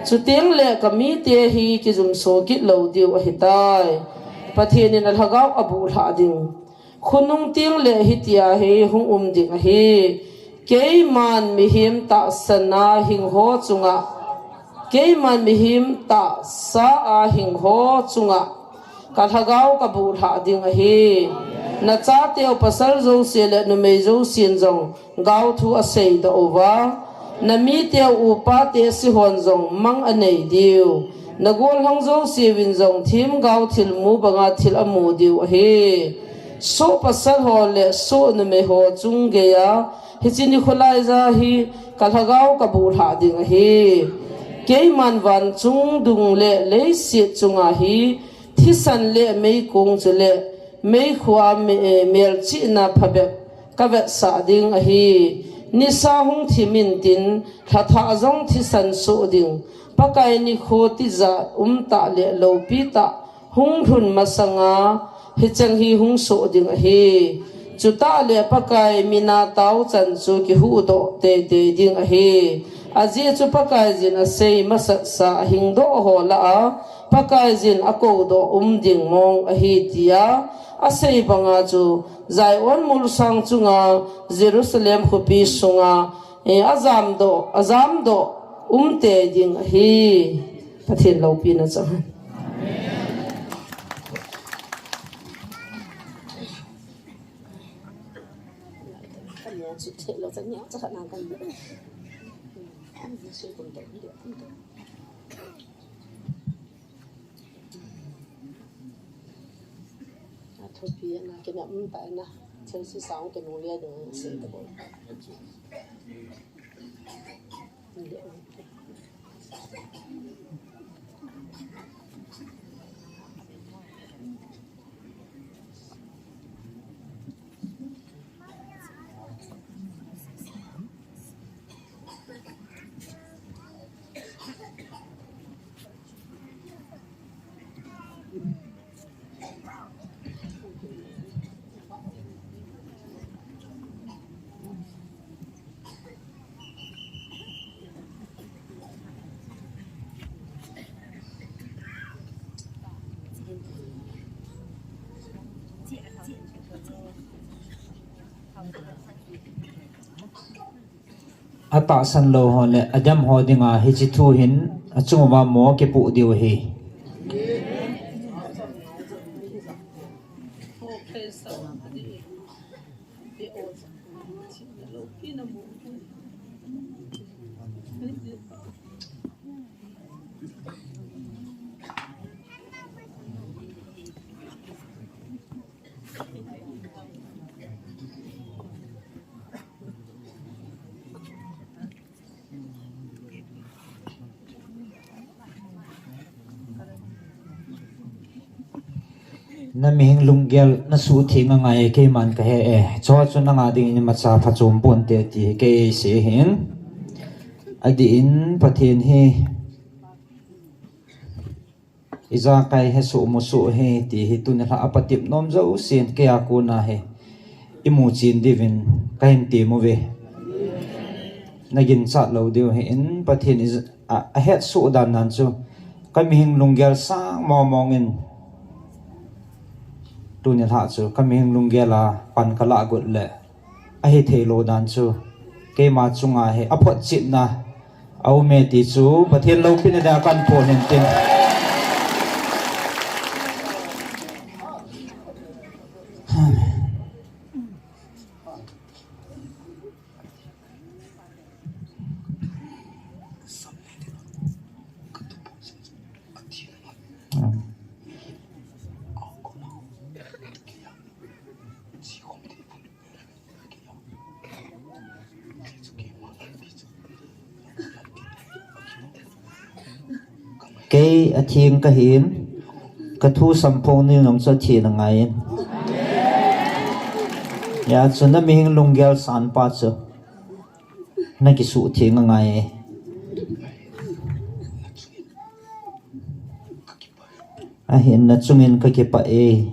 Chuteng le kamite hi kijumso kit lou diu ahitai. Pathen in alhagao abuhlhah ding. Khonung teng le hitia hi hung um ding ahi. Keiman mihem tahsan a hing ho chunga, keiman mihem tahsa a hing ho chunga, kalhagao kabuhlhah ding ahi. Nachateu pasal jouse le numei jousen jong gaothu aseidoh uva, Na miteu upa te sihon jong mang anei diu. Na gollhang joseuvin jong themgao thilmu banga thil amu diu ahi. Soh pasal ho le soh numei ho chung geiya, hiche nikho laija hi ka lhagao ka bulhah ding ahi. Keiman vanchung dung le leiset chunga hi thisan le meikong chule meikhoa me-, eh, melchihna phabep ka vetsah ding ahi. Nisa hung thim intin, lhathah jong thisan soh ding. Pakai nikho tijat umtah le loupitah hung lhun masanga hicheng hi hung soh ding ahi. Chutah le Pakai mina taochan chu kihuhdoh teitei ding ahi. Ajeh chu Pakaiyin asei masatsa ahingdoh ho lah a, Pakaiyin akoudoh um ding mong ahi tia asei banga chu Zion molsang chunga Jerusalem khopi sunga, eh, ajamdoh, ajamdoh um tei ding ahi. Pathen loupina chang hen. Athupi ana kina um ta na. Chelsea sang ke nung lia do se ta bo. Atahsan lou ho le adem ho dinga hiche thu hin achunguva mo kipoh diu ahi. Na mihing lunggel na suhtheng angai e, keiman kahe e. Chuche chu nanga dingin imacha phachom ponte ti hi kei eisei ahin. Adih in Pathen hi ijakai hesoh musoh ahi ti hi tuni lha a patep nom jousen keiya kona hi imu chen diuvin kahin tem uve. Naginchat lou diu ahin Pathen ija-, a, ahetsoh dan dan chu, ka mihing lunggel sang mong mong in, tuni lha chu ka mihing lunggel a pan kalah got le ahithei lou dan chu, keima chunga hi aphotchetna aume ti chu Pathen loupina dia kahin phong in tin. Kei atheng kahin, kathu samphong ning jong chu atheng angai in. Hijeh chun na mihing lunggel sanpa chu nakisuhtheng angai e. Ahin nachungin kakipah e.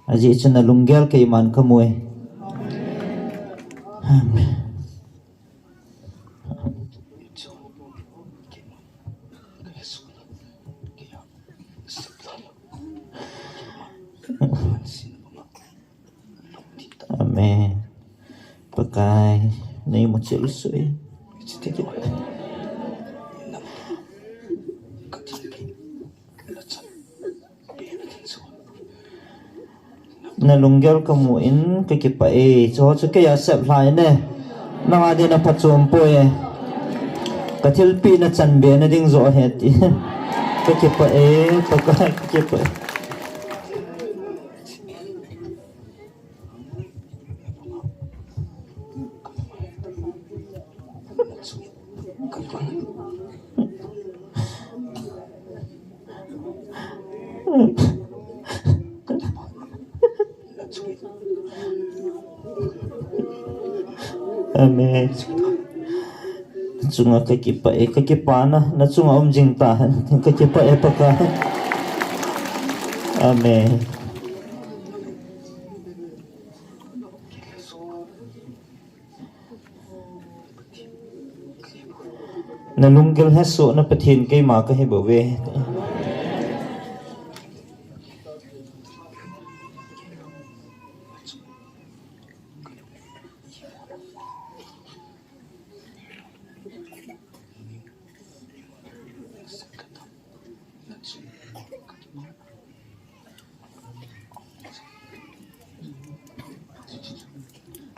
Ajeh chu nalunggel keiman kamu e. Amen. Amen. Pakai, nei muchil sui. Na lunggel kamu in kakipah e, chuho chu keiya sep lhai ne. Nanga din aphachom poi e. Kathilpeh na chanbe na ding joh ahi ti. Kakipah e, Pakai kakipah e. Amen. Na chunga kakipah e, kakipana na chunga um jing tahen. Kakipah e Pakai. Amen. Na lunggel hesohna Pathen keima kahi bouve.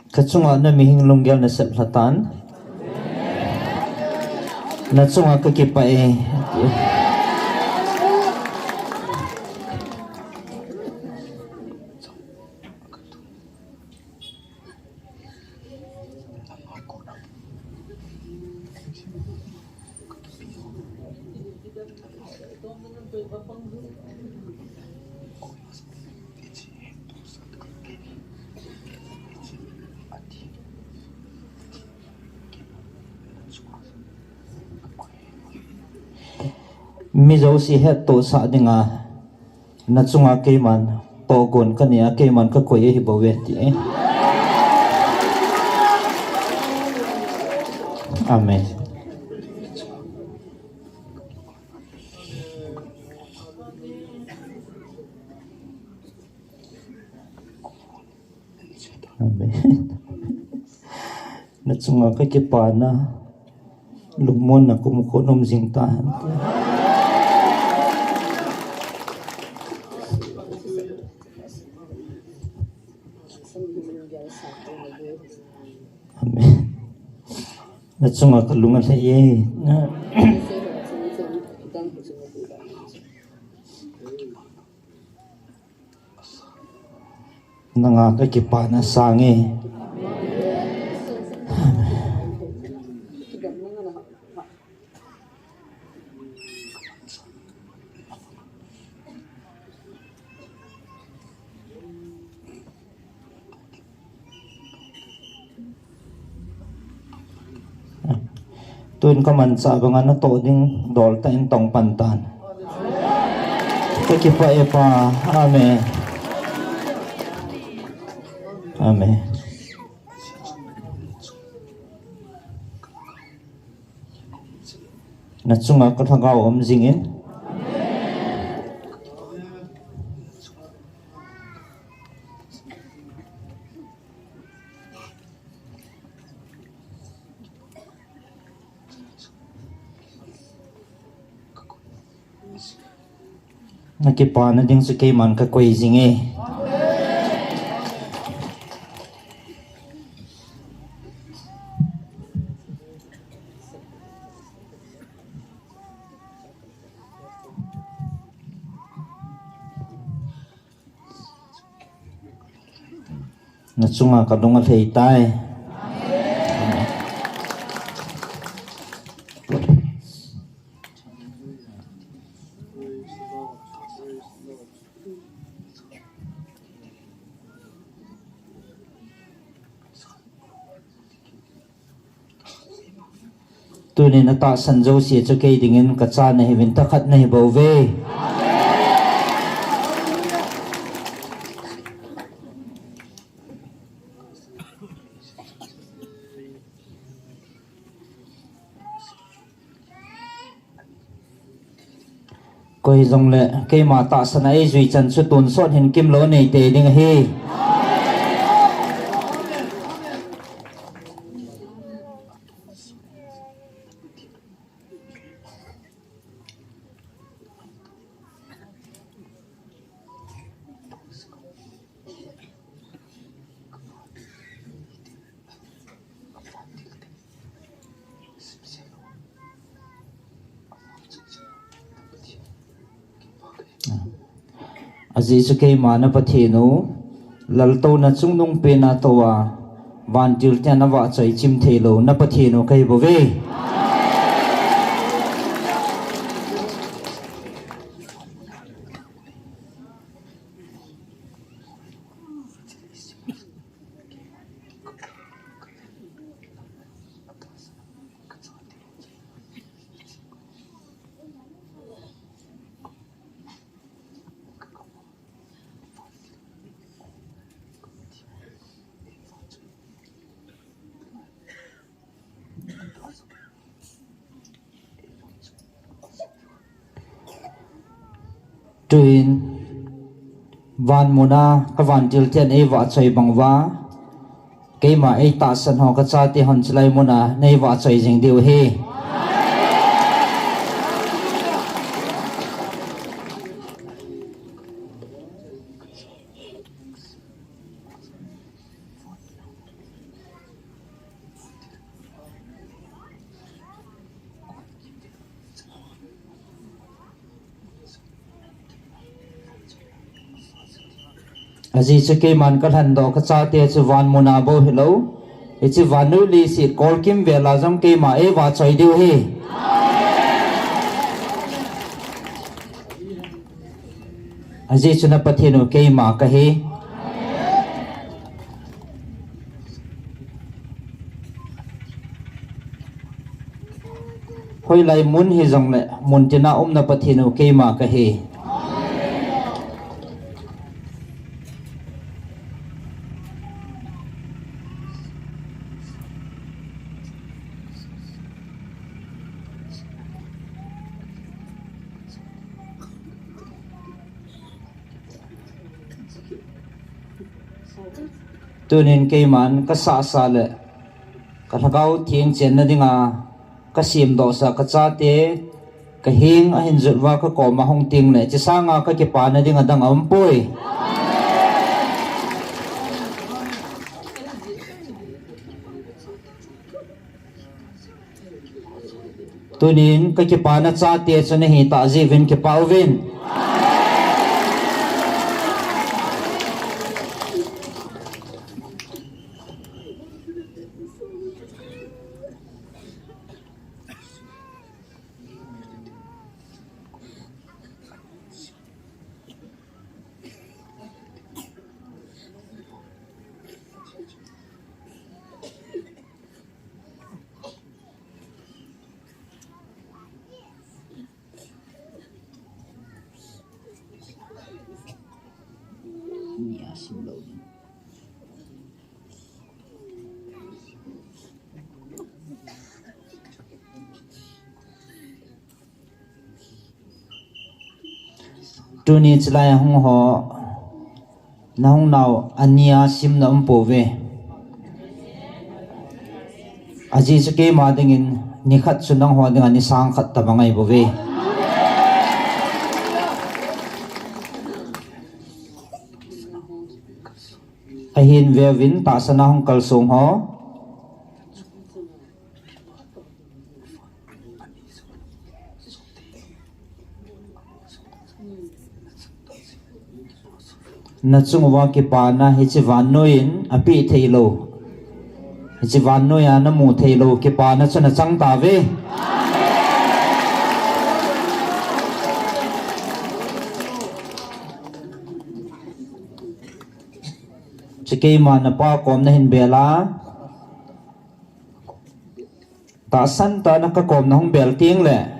Kachunga na mihing lunggel nasep lhatan. Na chunga kakipah e. Mi jouse hettohsah dinga, na chunga keiman tohgon kanei a, keiman kakoi ahi bouve ti e. Amen. Amen. Na chunga kakipana, lungmonna kumkho nom jing tahen. Amen. Na chunga kalung alhai e. Nanga kakipana sang e. Tun kamanchah banga natoh ding dol tah in tong pan tan. Kakipah e Pa. Amen. Amen. Na chunga ka lhagao um jingin. Na kipana ding chu keiman ka koi jing e. Na chunga ka lung alhai tai. Tunin atahsan jouse chu kei dingin ka cha nahiuvin, tha khat nahi bouve. Koi hijongle keima tahsan a eijui chan chu tonsot hin kimlou nei tei ding ahi. Ajeh chu keima na Pathen u, laltouna chungnung pena tou a, vantil ten avahchoi chim theilou na Pathen u kahi bouve. Tuin, van muna ka vantil ten eivahchoi bang uva, keima eitahsan ho ka chate hon chulai muna neivahchoi jing diu ahi. Ajeh chu keiman kalhandoh ka chate chu van muna bou hilou, hiche vannoi leiset kolkim vela jong keima eivahchoi diu ahi. Ajeh chu na Pathen u keima kahi. Hoilai mun hijongle, muntina um na Pathen u keima kahi. Tunin keiman kasahsa le ka Lhagao Theng chenna dinga kasemdohsah ka chate, ka heng ahin jot uva ka koma hung tengle, hiche sanga kakipana ding adang aumpoi. Tunin kakipana chate chu nahitah jeh uvin kipah uvin. Tuni chulai a hung ho, nahung nau ania simna umpouve. Ajeh chu keima dingin nikhat chu nangho dinga ni sang khat tobang ahibouve. Ahin veuvin tahsan a hung kalsong ho. Nachung uva kipana hiche vannoi in apeh theilou, hiche vannoi a namu theilou kipana chu nachang tauve. Chu keima napa kom nahin bel a, tahsan tah a kakom nahung bel tengle,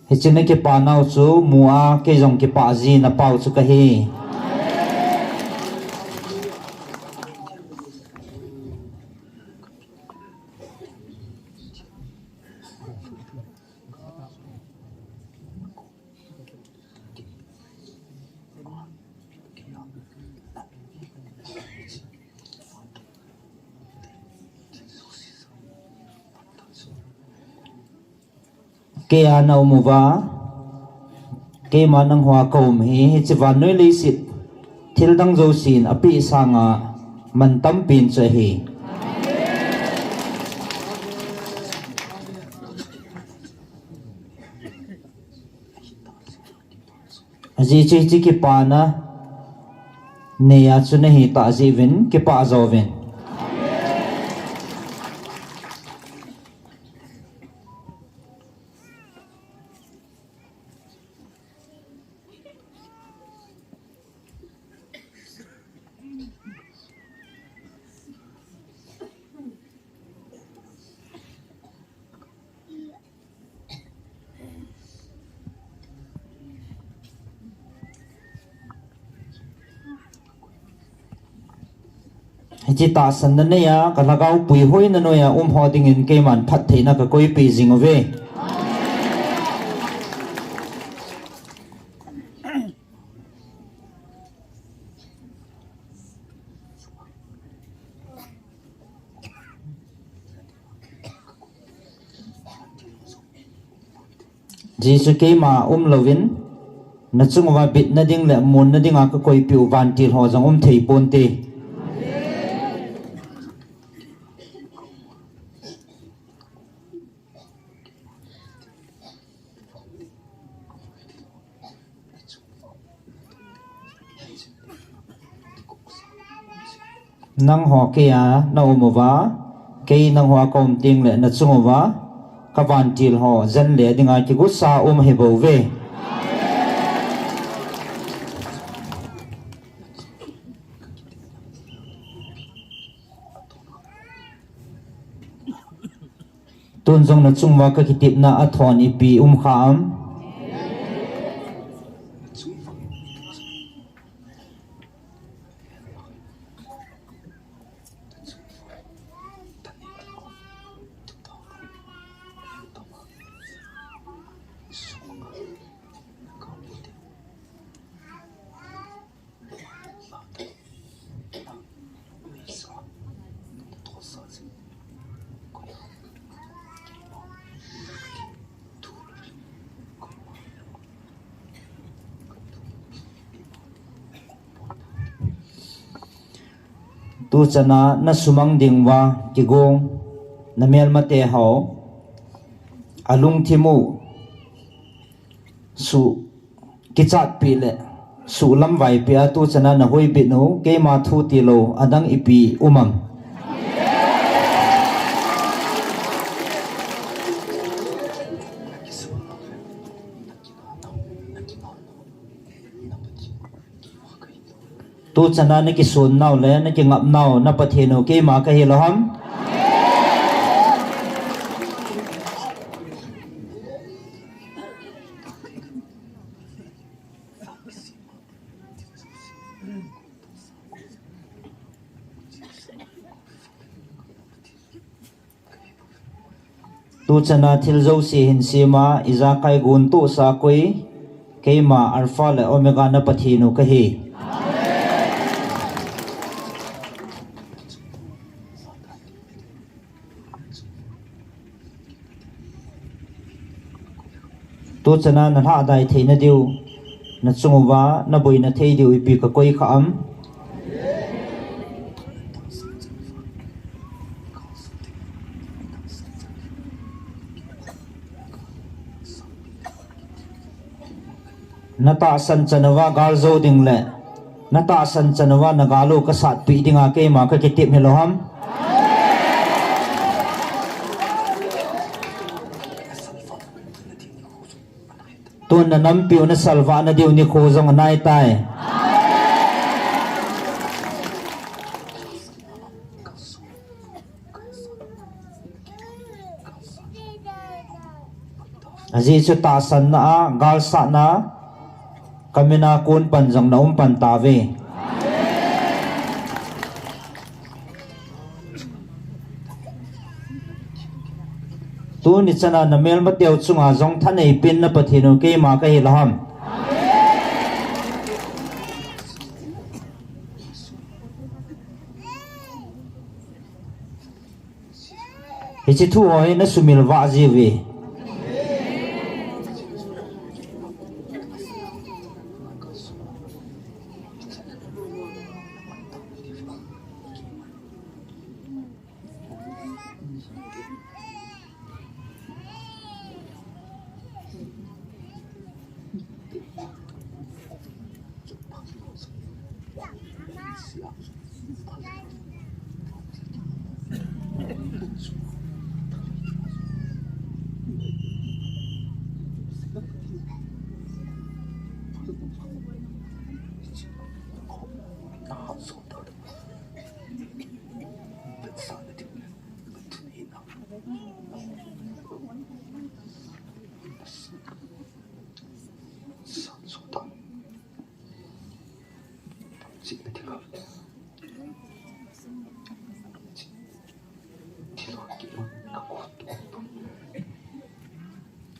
hiche nakipanau chu mu a kei jong kipah ji napau chu kahi. Kei a naum uva, keima nangho a kaum hi, hiche vannoi leiset thildang jousen apeh sanga mantampin chu ahi. Ajeh chu hiche kipana neiya chu nahi tah jeh uvin kipah jouvin. Hiche tahsanna neiya, ka lhagao puihoina noiya um ho dingin keiman phattheina kakoipeh jing uve. Jesu keima umlouvin, nachung uva bitna ding le munna dinga kakoipeh u vantil ho jong umthei ponte. Nangho keiya naum uva, kei nangho a kaum tengle nachung uva, kavantil ho jen le dinga kigusa um ahibouve. Tun jong nachung uva kakitepna athon ipi umkha am? Tuchana nasumang ding uva kigong namelmate ho alungthim u suhkichatpi le suhlamvaipi a tuchana nahoibit u keima thu tilou adang ipi um am? Tuchana nakisonnau le nakingapnau na Pathen u keima kahi lou ham? Tuchana thil jouse hinsema ijakai guntohsa koi, keima Alpha le Omega na Pathen u kahi. Tuchana nalhahdai theina diu, nachung uva naboina thei diu ipi kakoi kha am? Natahsan chan uva gal jou ding le natahsan chan uva nagal u kasatpeh dinga keima kakitep hilou ham? Tun nanampiu nasalvah nadiu nikho jong anaitai. Ajeh chu tahsanna a galsatna kamin a kon pan jong naum pan tauve. Tuni chana namelmateu chunga jong thaneipen na Pathen u keima kahi lou ham? Hiche thu ho hi nasumil vah jiuve.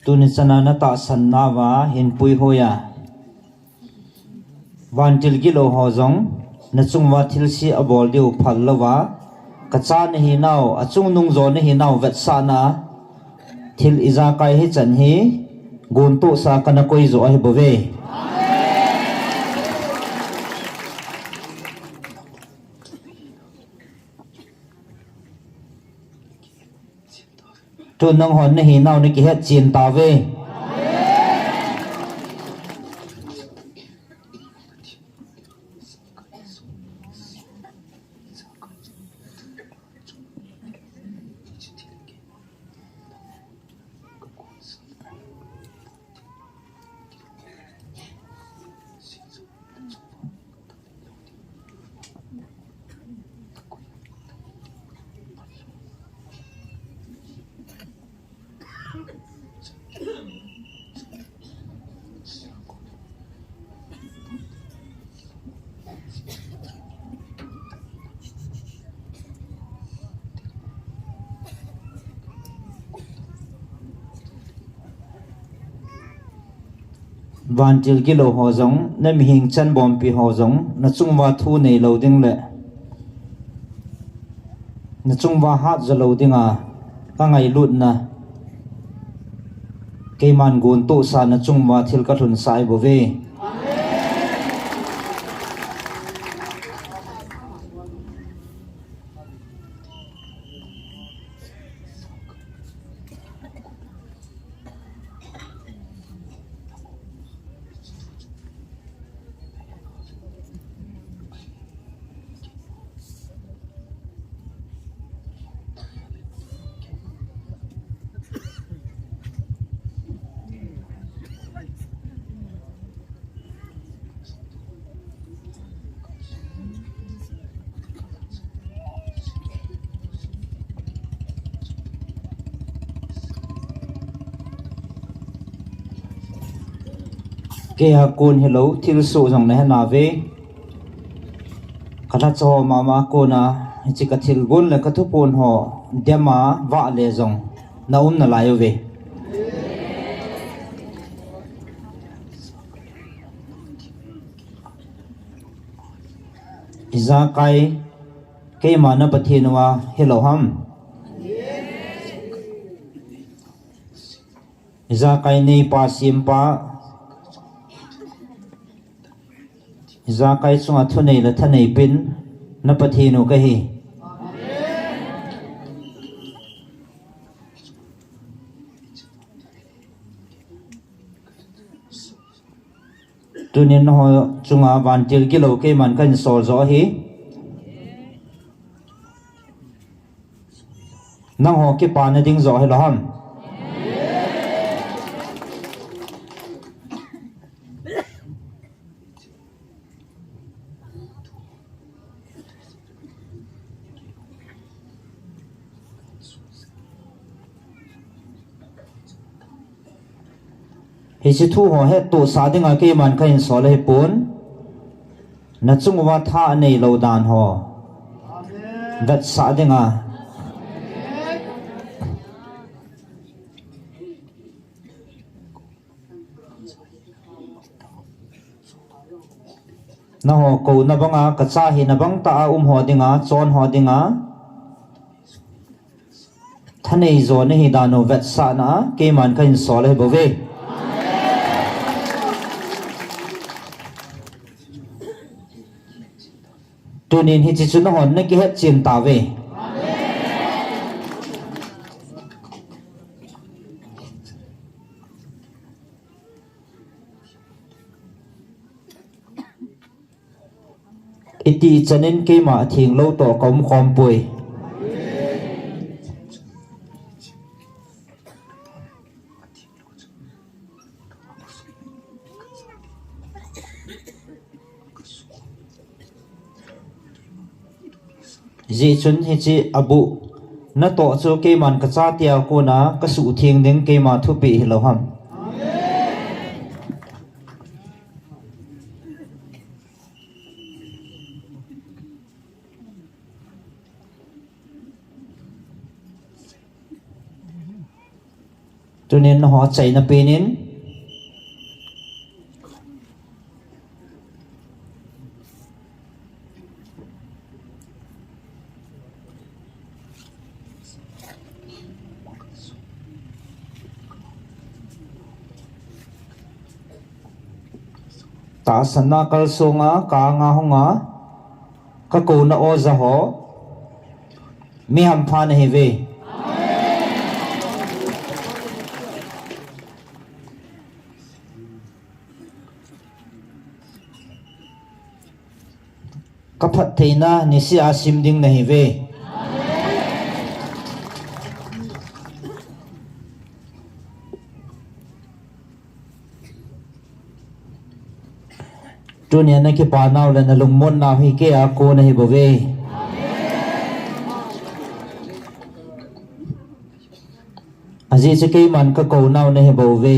Tuni chana natahsan nauva hin puihoi a, vantil gilou ho jong nachung uva thilse abol diu phal louva, kacha nahinau, achungnung jo nahinau vetsahna a, thil ijakai hichan hi gontohsa kana koi joh ahi bouve. Tun nanghon nahinau nakihet chen tauve. Vantil gilou ho jong, namihem chanbompi ho jong, nachung uva thu neilou ding le nachung uva hat jalou dinga kangailutna, keiman gontohsa nachung uva thil kalhunsah ahi bouve. Keiya kon hilou, thilsoh jong nahet nauve. Kalhacha ho mama kona, hiche kathilgon le kathupon ho, dema vale jong naum nalai uve. Ijakai keima na Pathen uva hilou ham? Ijakai neipa sempa, ijakai chunga thunei le thaneipen na Pathen u kahi. Tunin nangho chunga vantil gilou keiman kahin sol joh ahi. Nangho kipana ding joh hilou ham? Hiche thu ho hettohsah dinga keiman kahin sol ahipon. Nachung uva tha aneilou dan ho vetsah dinga. Nangho kouna banga, kacha hina bang tah a um ho dinga, chon ho dinga, thanei jo nahi dan u vetsahna a, keiman kahin sol ahi bouve. Tunin hiche chu nanghon nakihet chen tauve. Iti chanin keima athenglou toh kaum khom poi. Hijeh chun hiche abuh natoh chu keiman kachatea kona kasuhtheng ding keima thupeh hilou ham? Tunin nangho achaina penin. Tahsanna kalsonga, ka anga hunga, kakouna oja ho, mi hampha nahiuve. Kaphattheina nisea sim ding nahiuve. Tunia nakipanau le nalungmonnau hi keia kon ahibouve. Ajeh chu keiman kakounau nahibouve.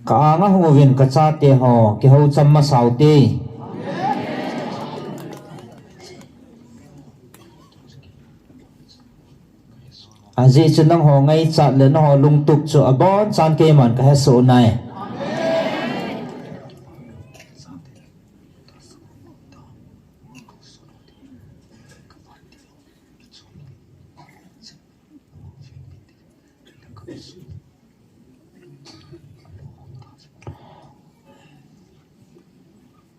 Ka anga hunguvin kachate ho, kihoucham masa ute. Ajeh chu nangho ngaichat le nangho lungtup chu abonchan keiman kahesoh nai.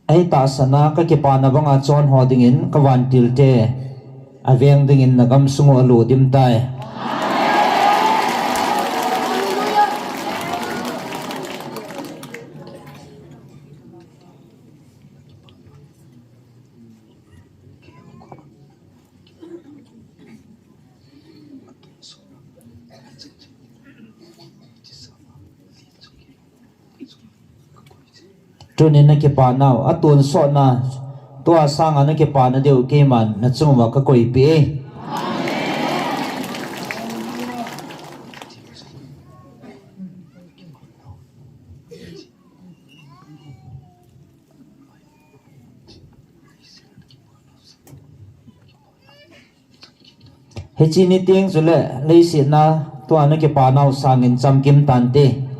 Ei tahsanna kakipana banga chonho dingin kavantilte aveng dingin nagamsung u alo dimtai. Tunin nakipanau, atonsotna, tua sanga nakipana diu keiman nachunguva kakoipeh e. Hiche niteng chule leiset a tua nakipanau sangin chamkim tante.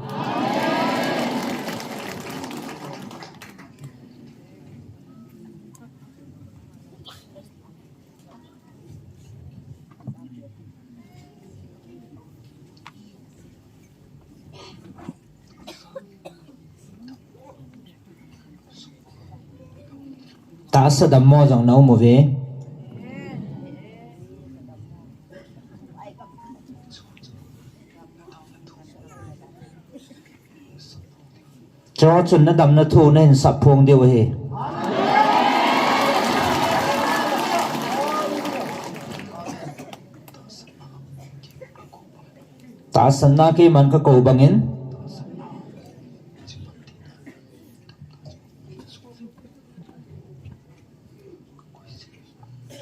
Tahsa dammo jong naum uve. Chuho chun nadamna thu nahin sapphong diu ahi. Tahsanna keiman kakou bangin.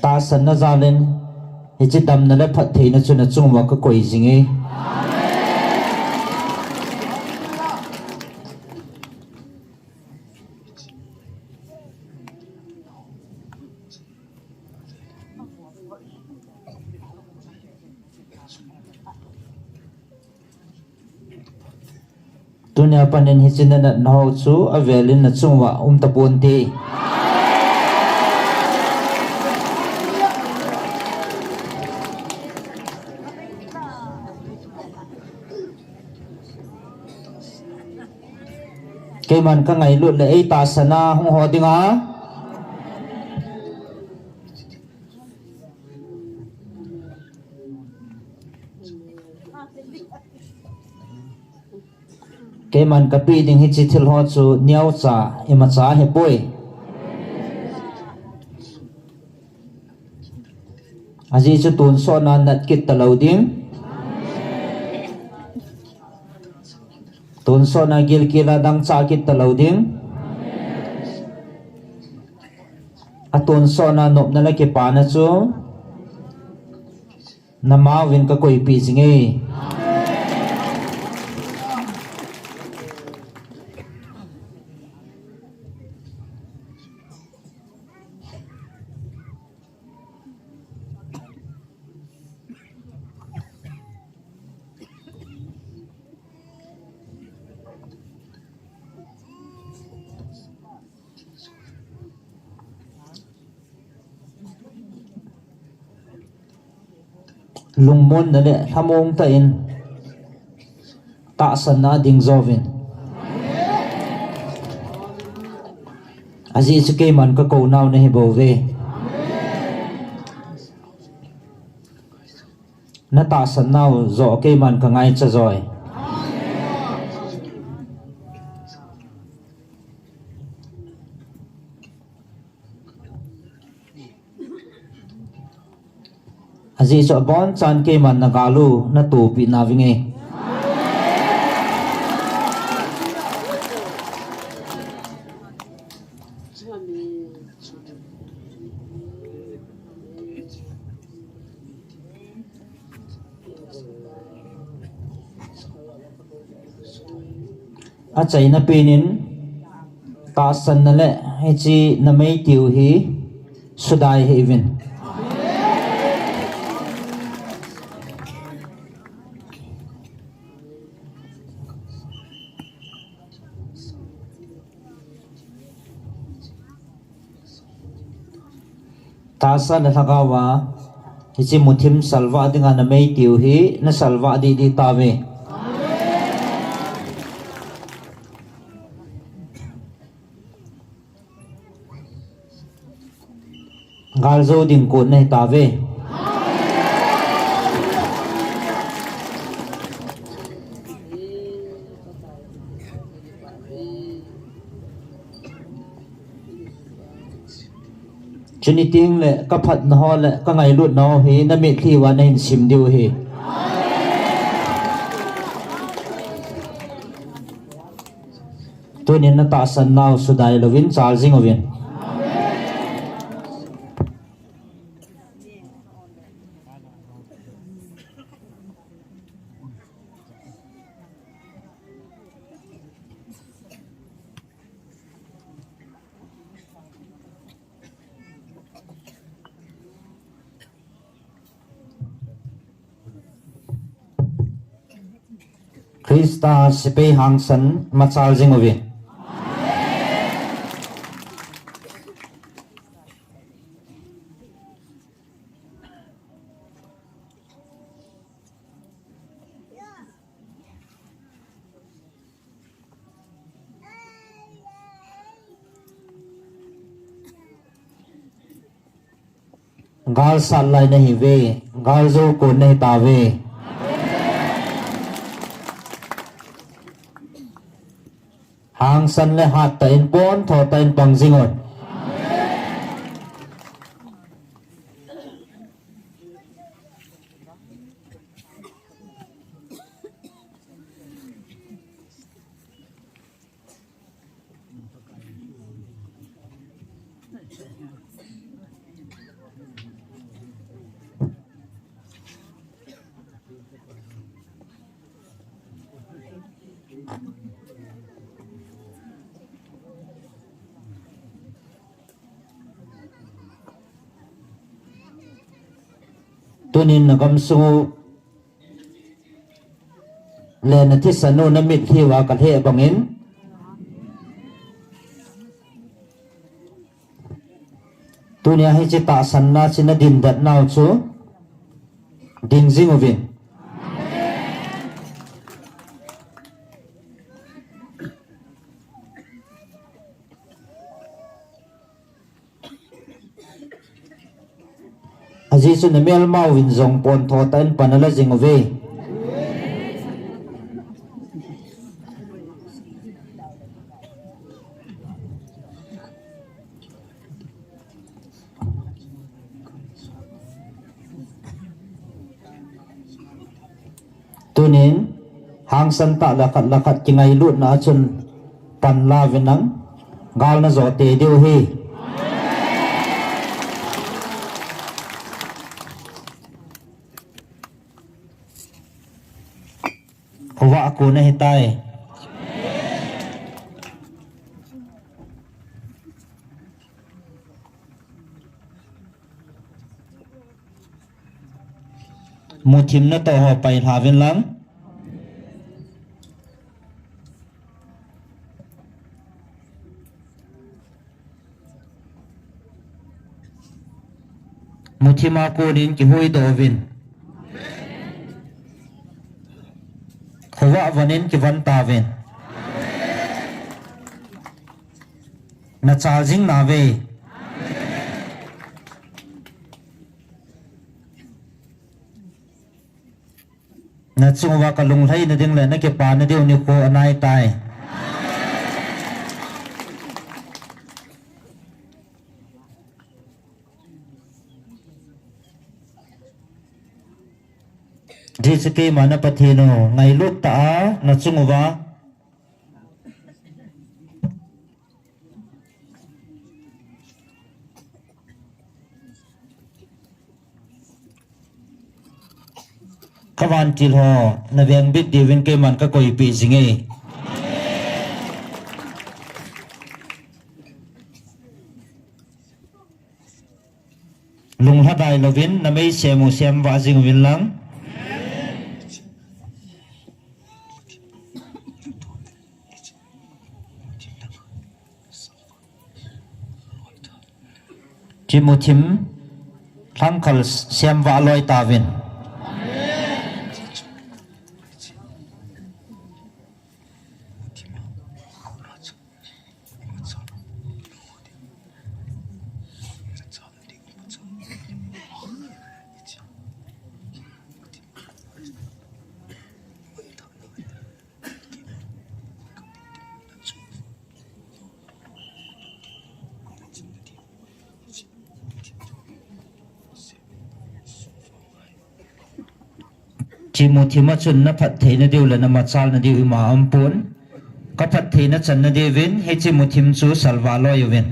Tahsanna jalin, hiche damna le phattheina chu nachunguva kakoi jinge. Tunia panin hiche nanatna ho chu avelin nachunguva um taponte. Keiman kangailut le ei tahsanna hung ho dinga. Keiman kapeh ding hiche thil ho chu neocha imacha ahipoi. Ajeh chu tonsotna nat kit talou ding. Tonsotna gilkel a dangchah kit talou ding. Atonsotna nopna le kipana chu namaovin kakoipeh jinge. lungmonna le lhamong tah in tahsanna ding jouvin. Ajeh chu keiman kakou nau nahi bouve. Natahsan nau joh keiman kangaicha joi. Ajeh chu abonchan keiman nagal u natohpeh nauvinge. Achaina penin, tahsanna le hiche namei tiu hi sudai hih uvin. Tahsa le lhagao a, hiche muthim salvah dinga namei tiu hi nasalvah didi tauve. Galjou ding kon nahi tauve. Chuni tengle kaphatna ho le kangailutna ho hi namitlhi uva nahin sim diu ahi. Tunin natahsan nau sudai louvin chal jing uvin. Christa sepai hangsan machal jing uve. Gal sat lai nahiuve, gal jou kon nahi tauve. Hangsan le hattah in, pontho tah in pang jing un. Tunin nagamsung u le nathisan u namitlhi uva kalheh bangin, tunia hiche tahsanna chu nadindat nau chu ding jing uvin. Ajeh chu namelma uvin jong pontho tah in pan ala jing uve. Tunin, hangsan tah le khat le khat kingailutna a chun pan la uvin lang, gal najo tei diu ahi. Khovah kon ahitai. Muthim natoh ho pai lha uvin lang. Muthim a konin kihuhdoh uvin. Avanin kivon tauvin. Nachal jing nauve. Nachung uva kalunglhaina ding le nakipana diu nikho anaitai. Hiche keima na Pathen u, ngailut tah a nachung uva kavantil ho, navengbit diuvin keiman kakoipeh jinge. Lunglhadai louvin, namei sem u semvah jing uvin lang. Thim u thim, lhangkhal semvah loi tauvin. Thim u thim a chun naphatthei nadiu le namachal nadiu ima aumpon. Kaphatthei nachan nadiuvin, hiche thim u thim chu salvah loi uvin.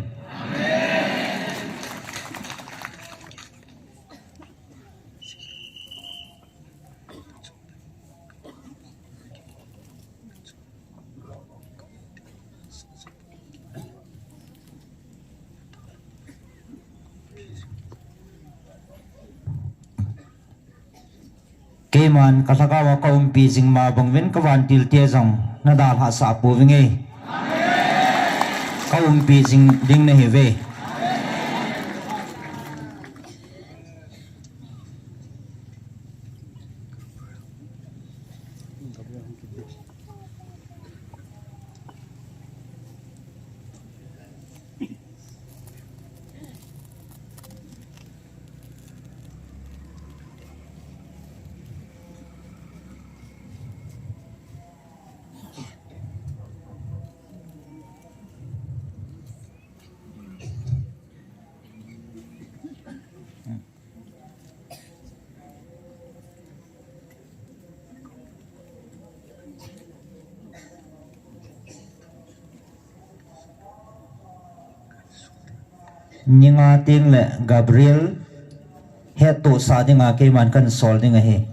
Keiman kalhagao a kaumpi jing ma bang uvin kavantil te jong nadalhah sah pouvinge. Kaumpi jing ding nahiuve. Ni nga teng le Gabriel hettohsah dinga keiman kahin sol ding ahi.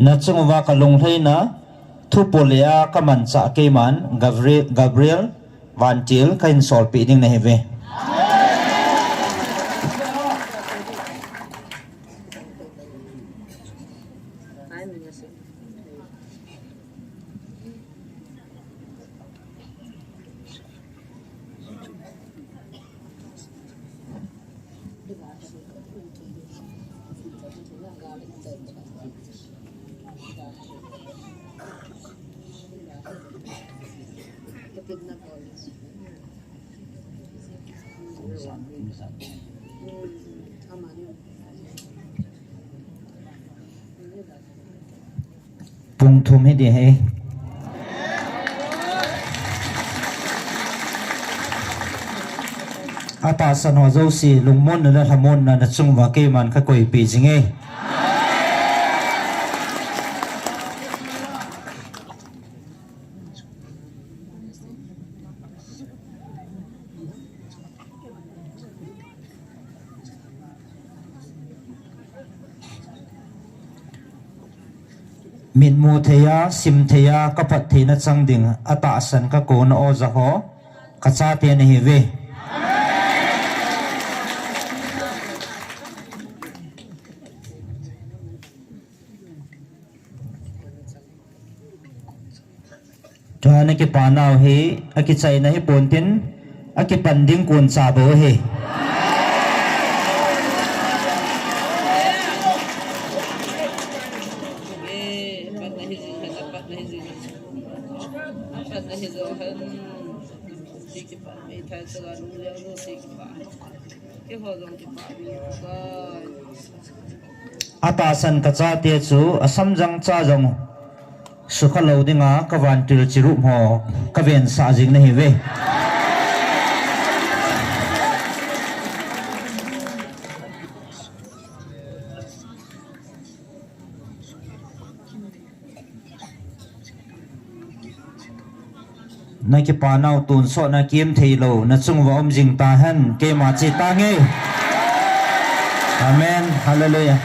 Nachung uva kalunglhaina, thupo le a kamanchah keiman, Gavri-, Gabriel, vantil kahin solpeh ding nahiuve. Pung thum hiding ahi. Atahsan ho jouse, lungmonna le lhamonna nachung uva keiman kakoipeh jinge. Mitmu thei a, sim thei a, kaphattheina chang ding, atahsan kakona oja ho, kachate nahiuve. Tua na kipanau hi, akichaina hi pontin, akipan ding kon cha bou ahi. Atahsan kachate chu asamjang cha jong sukha lou dinga kavantil chirup ho kavensah jing nahiuve. Na kipanau tonsot na kimthei lou, na chung uva um jing tahen, keima che tange. Amen. Hallelujah.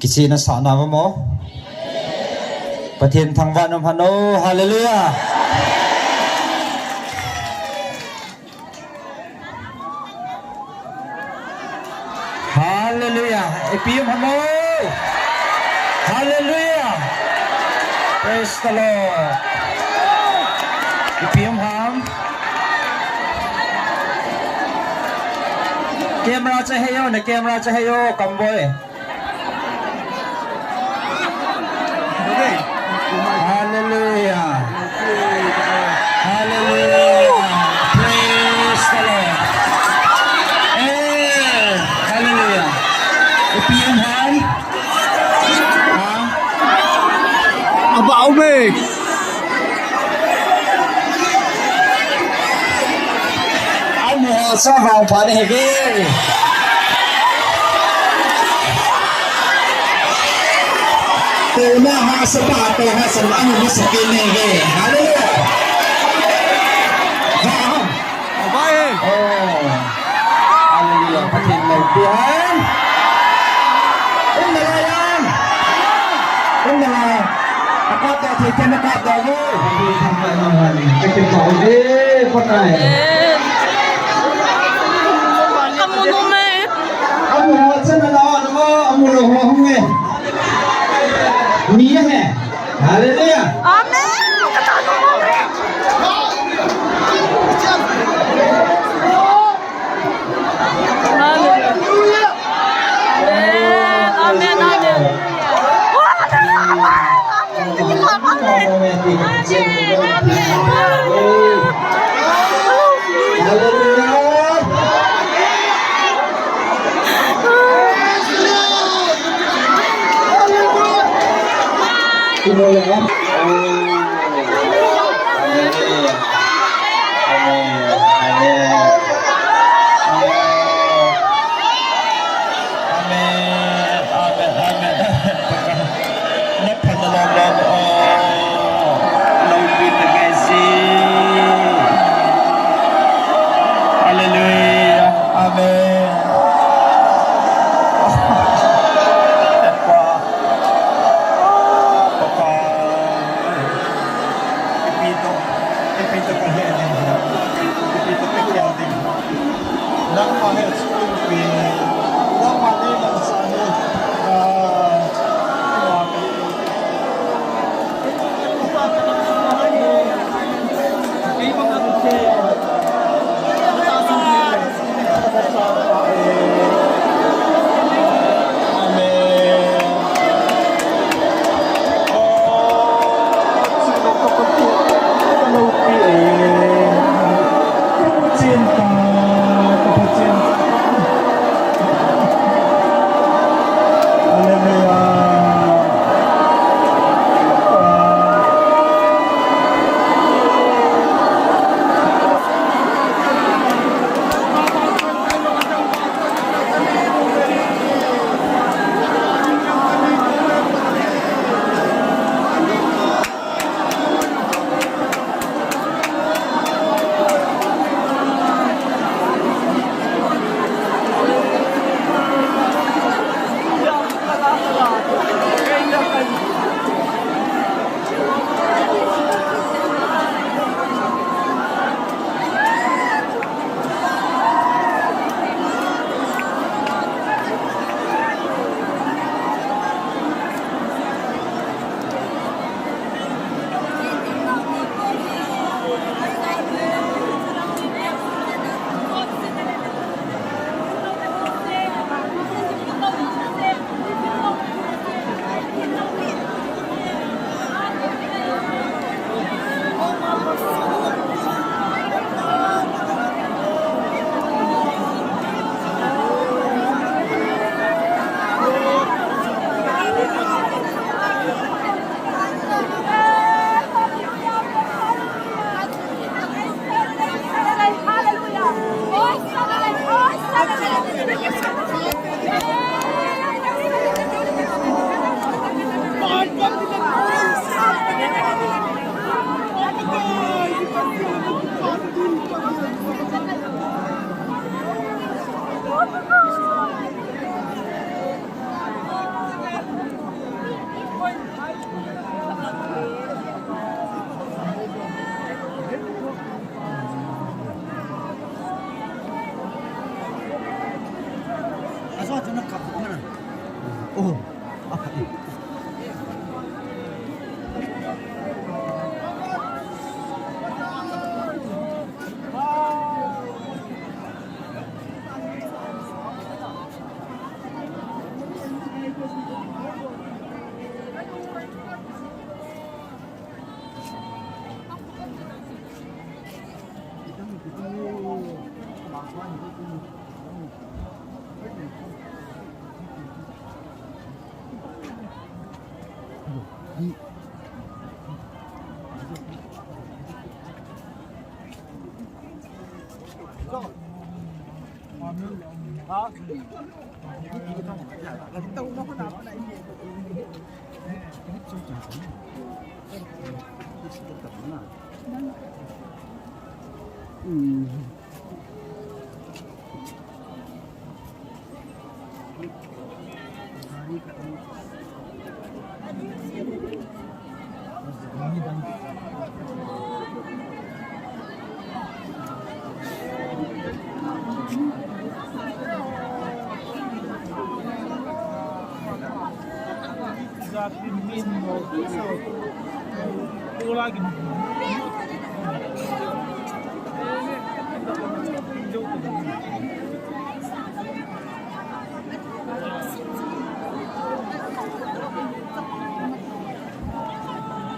Kichehna sahna uva mo? Pathen thangvah in umhen o. Hallelujah. Hallelujah. Ipi um ham o? Hallelujah. Praise the Lord. Ipi um ham? Camera cha hei o, na camera cha hei o, Kamboi. Hallelujah. Hallelujah. Praise the Lord. Eh, hallelujah. Ipi um ham? Ha? Aba, ube. Amu ho sa vangpha nahiuve. Tuna hahsa pa, tuna hahsa, amu masakit nahiuve. Hallelujah. Vang. Abai. Oh. Hallelujah. Pathen loupi hen. Um nalai em? Um nalai. Akap da thei thei na kap da o. Ka kipah uve, Pakai. Amen. Amu nom e. Amu ho chan na la o, amu lou ho hung e. Ni he. Hallelujah. Amen. Hallelujah. Amen, amen, amen.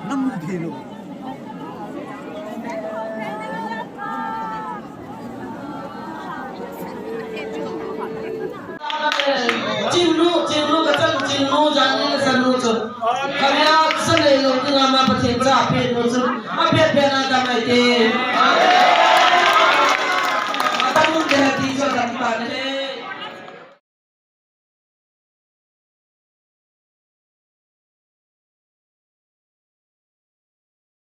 Namu thei lou. Chinnu, Chinnu, kachanu, Chinnu, jani kachanu chu. Kharia sa lei lou dinga ma Pathen cha penu chu.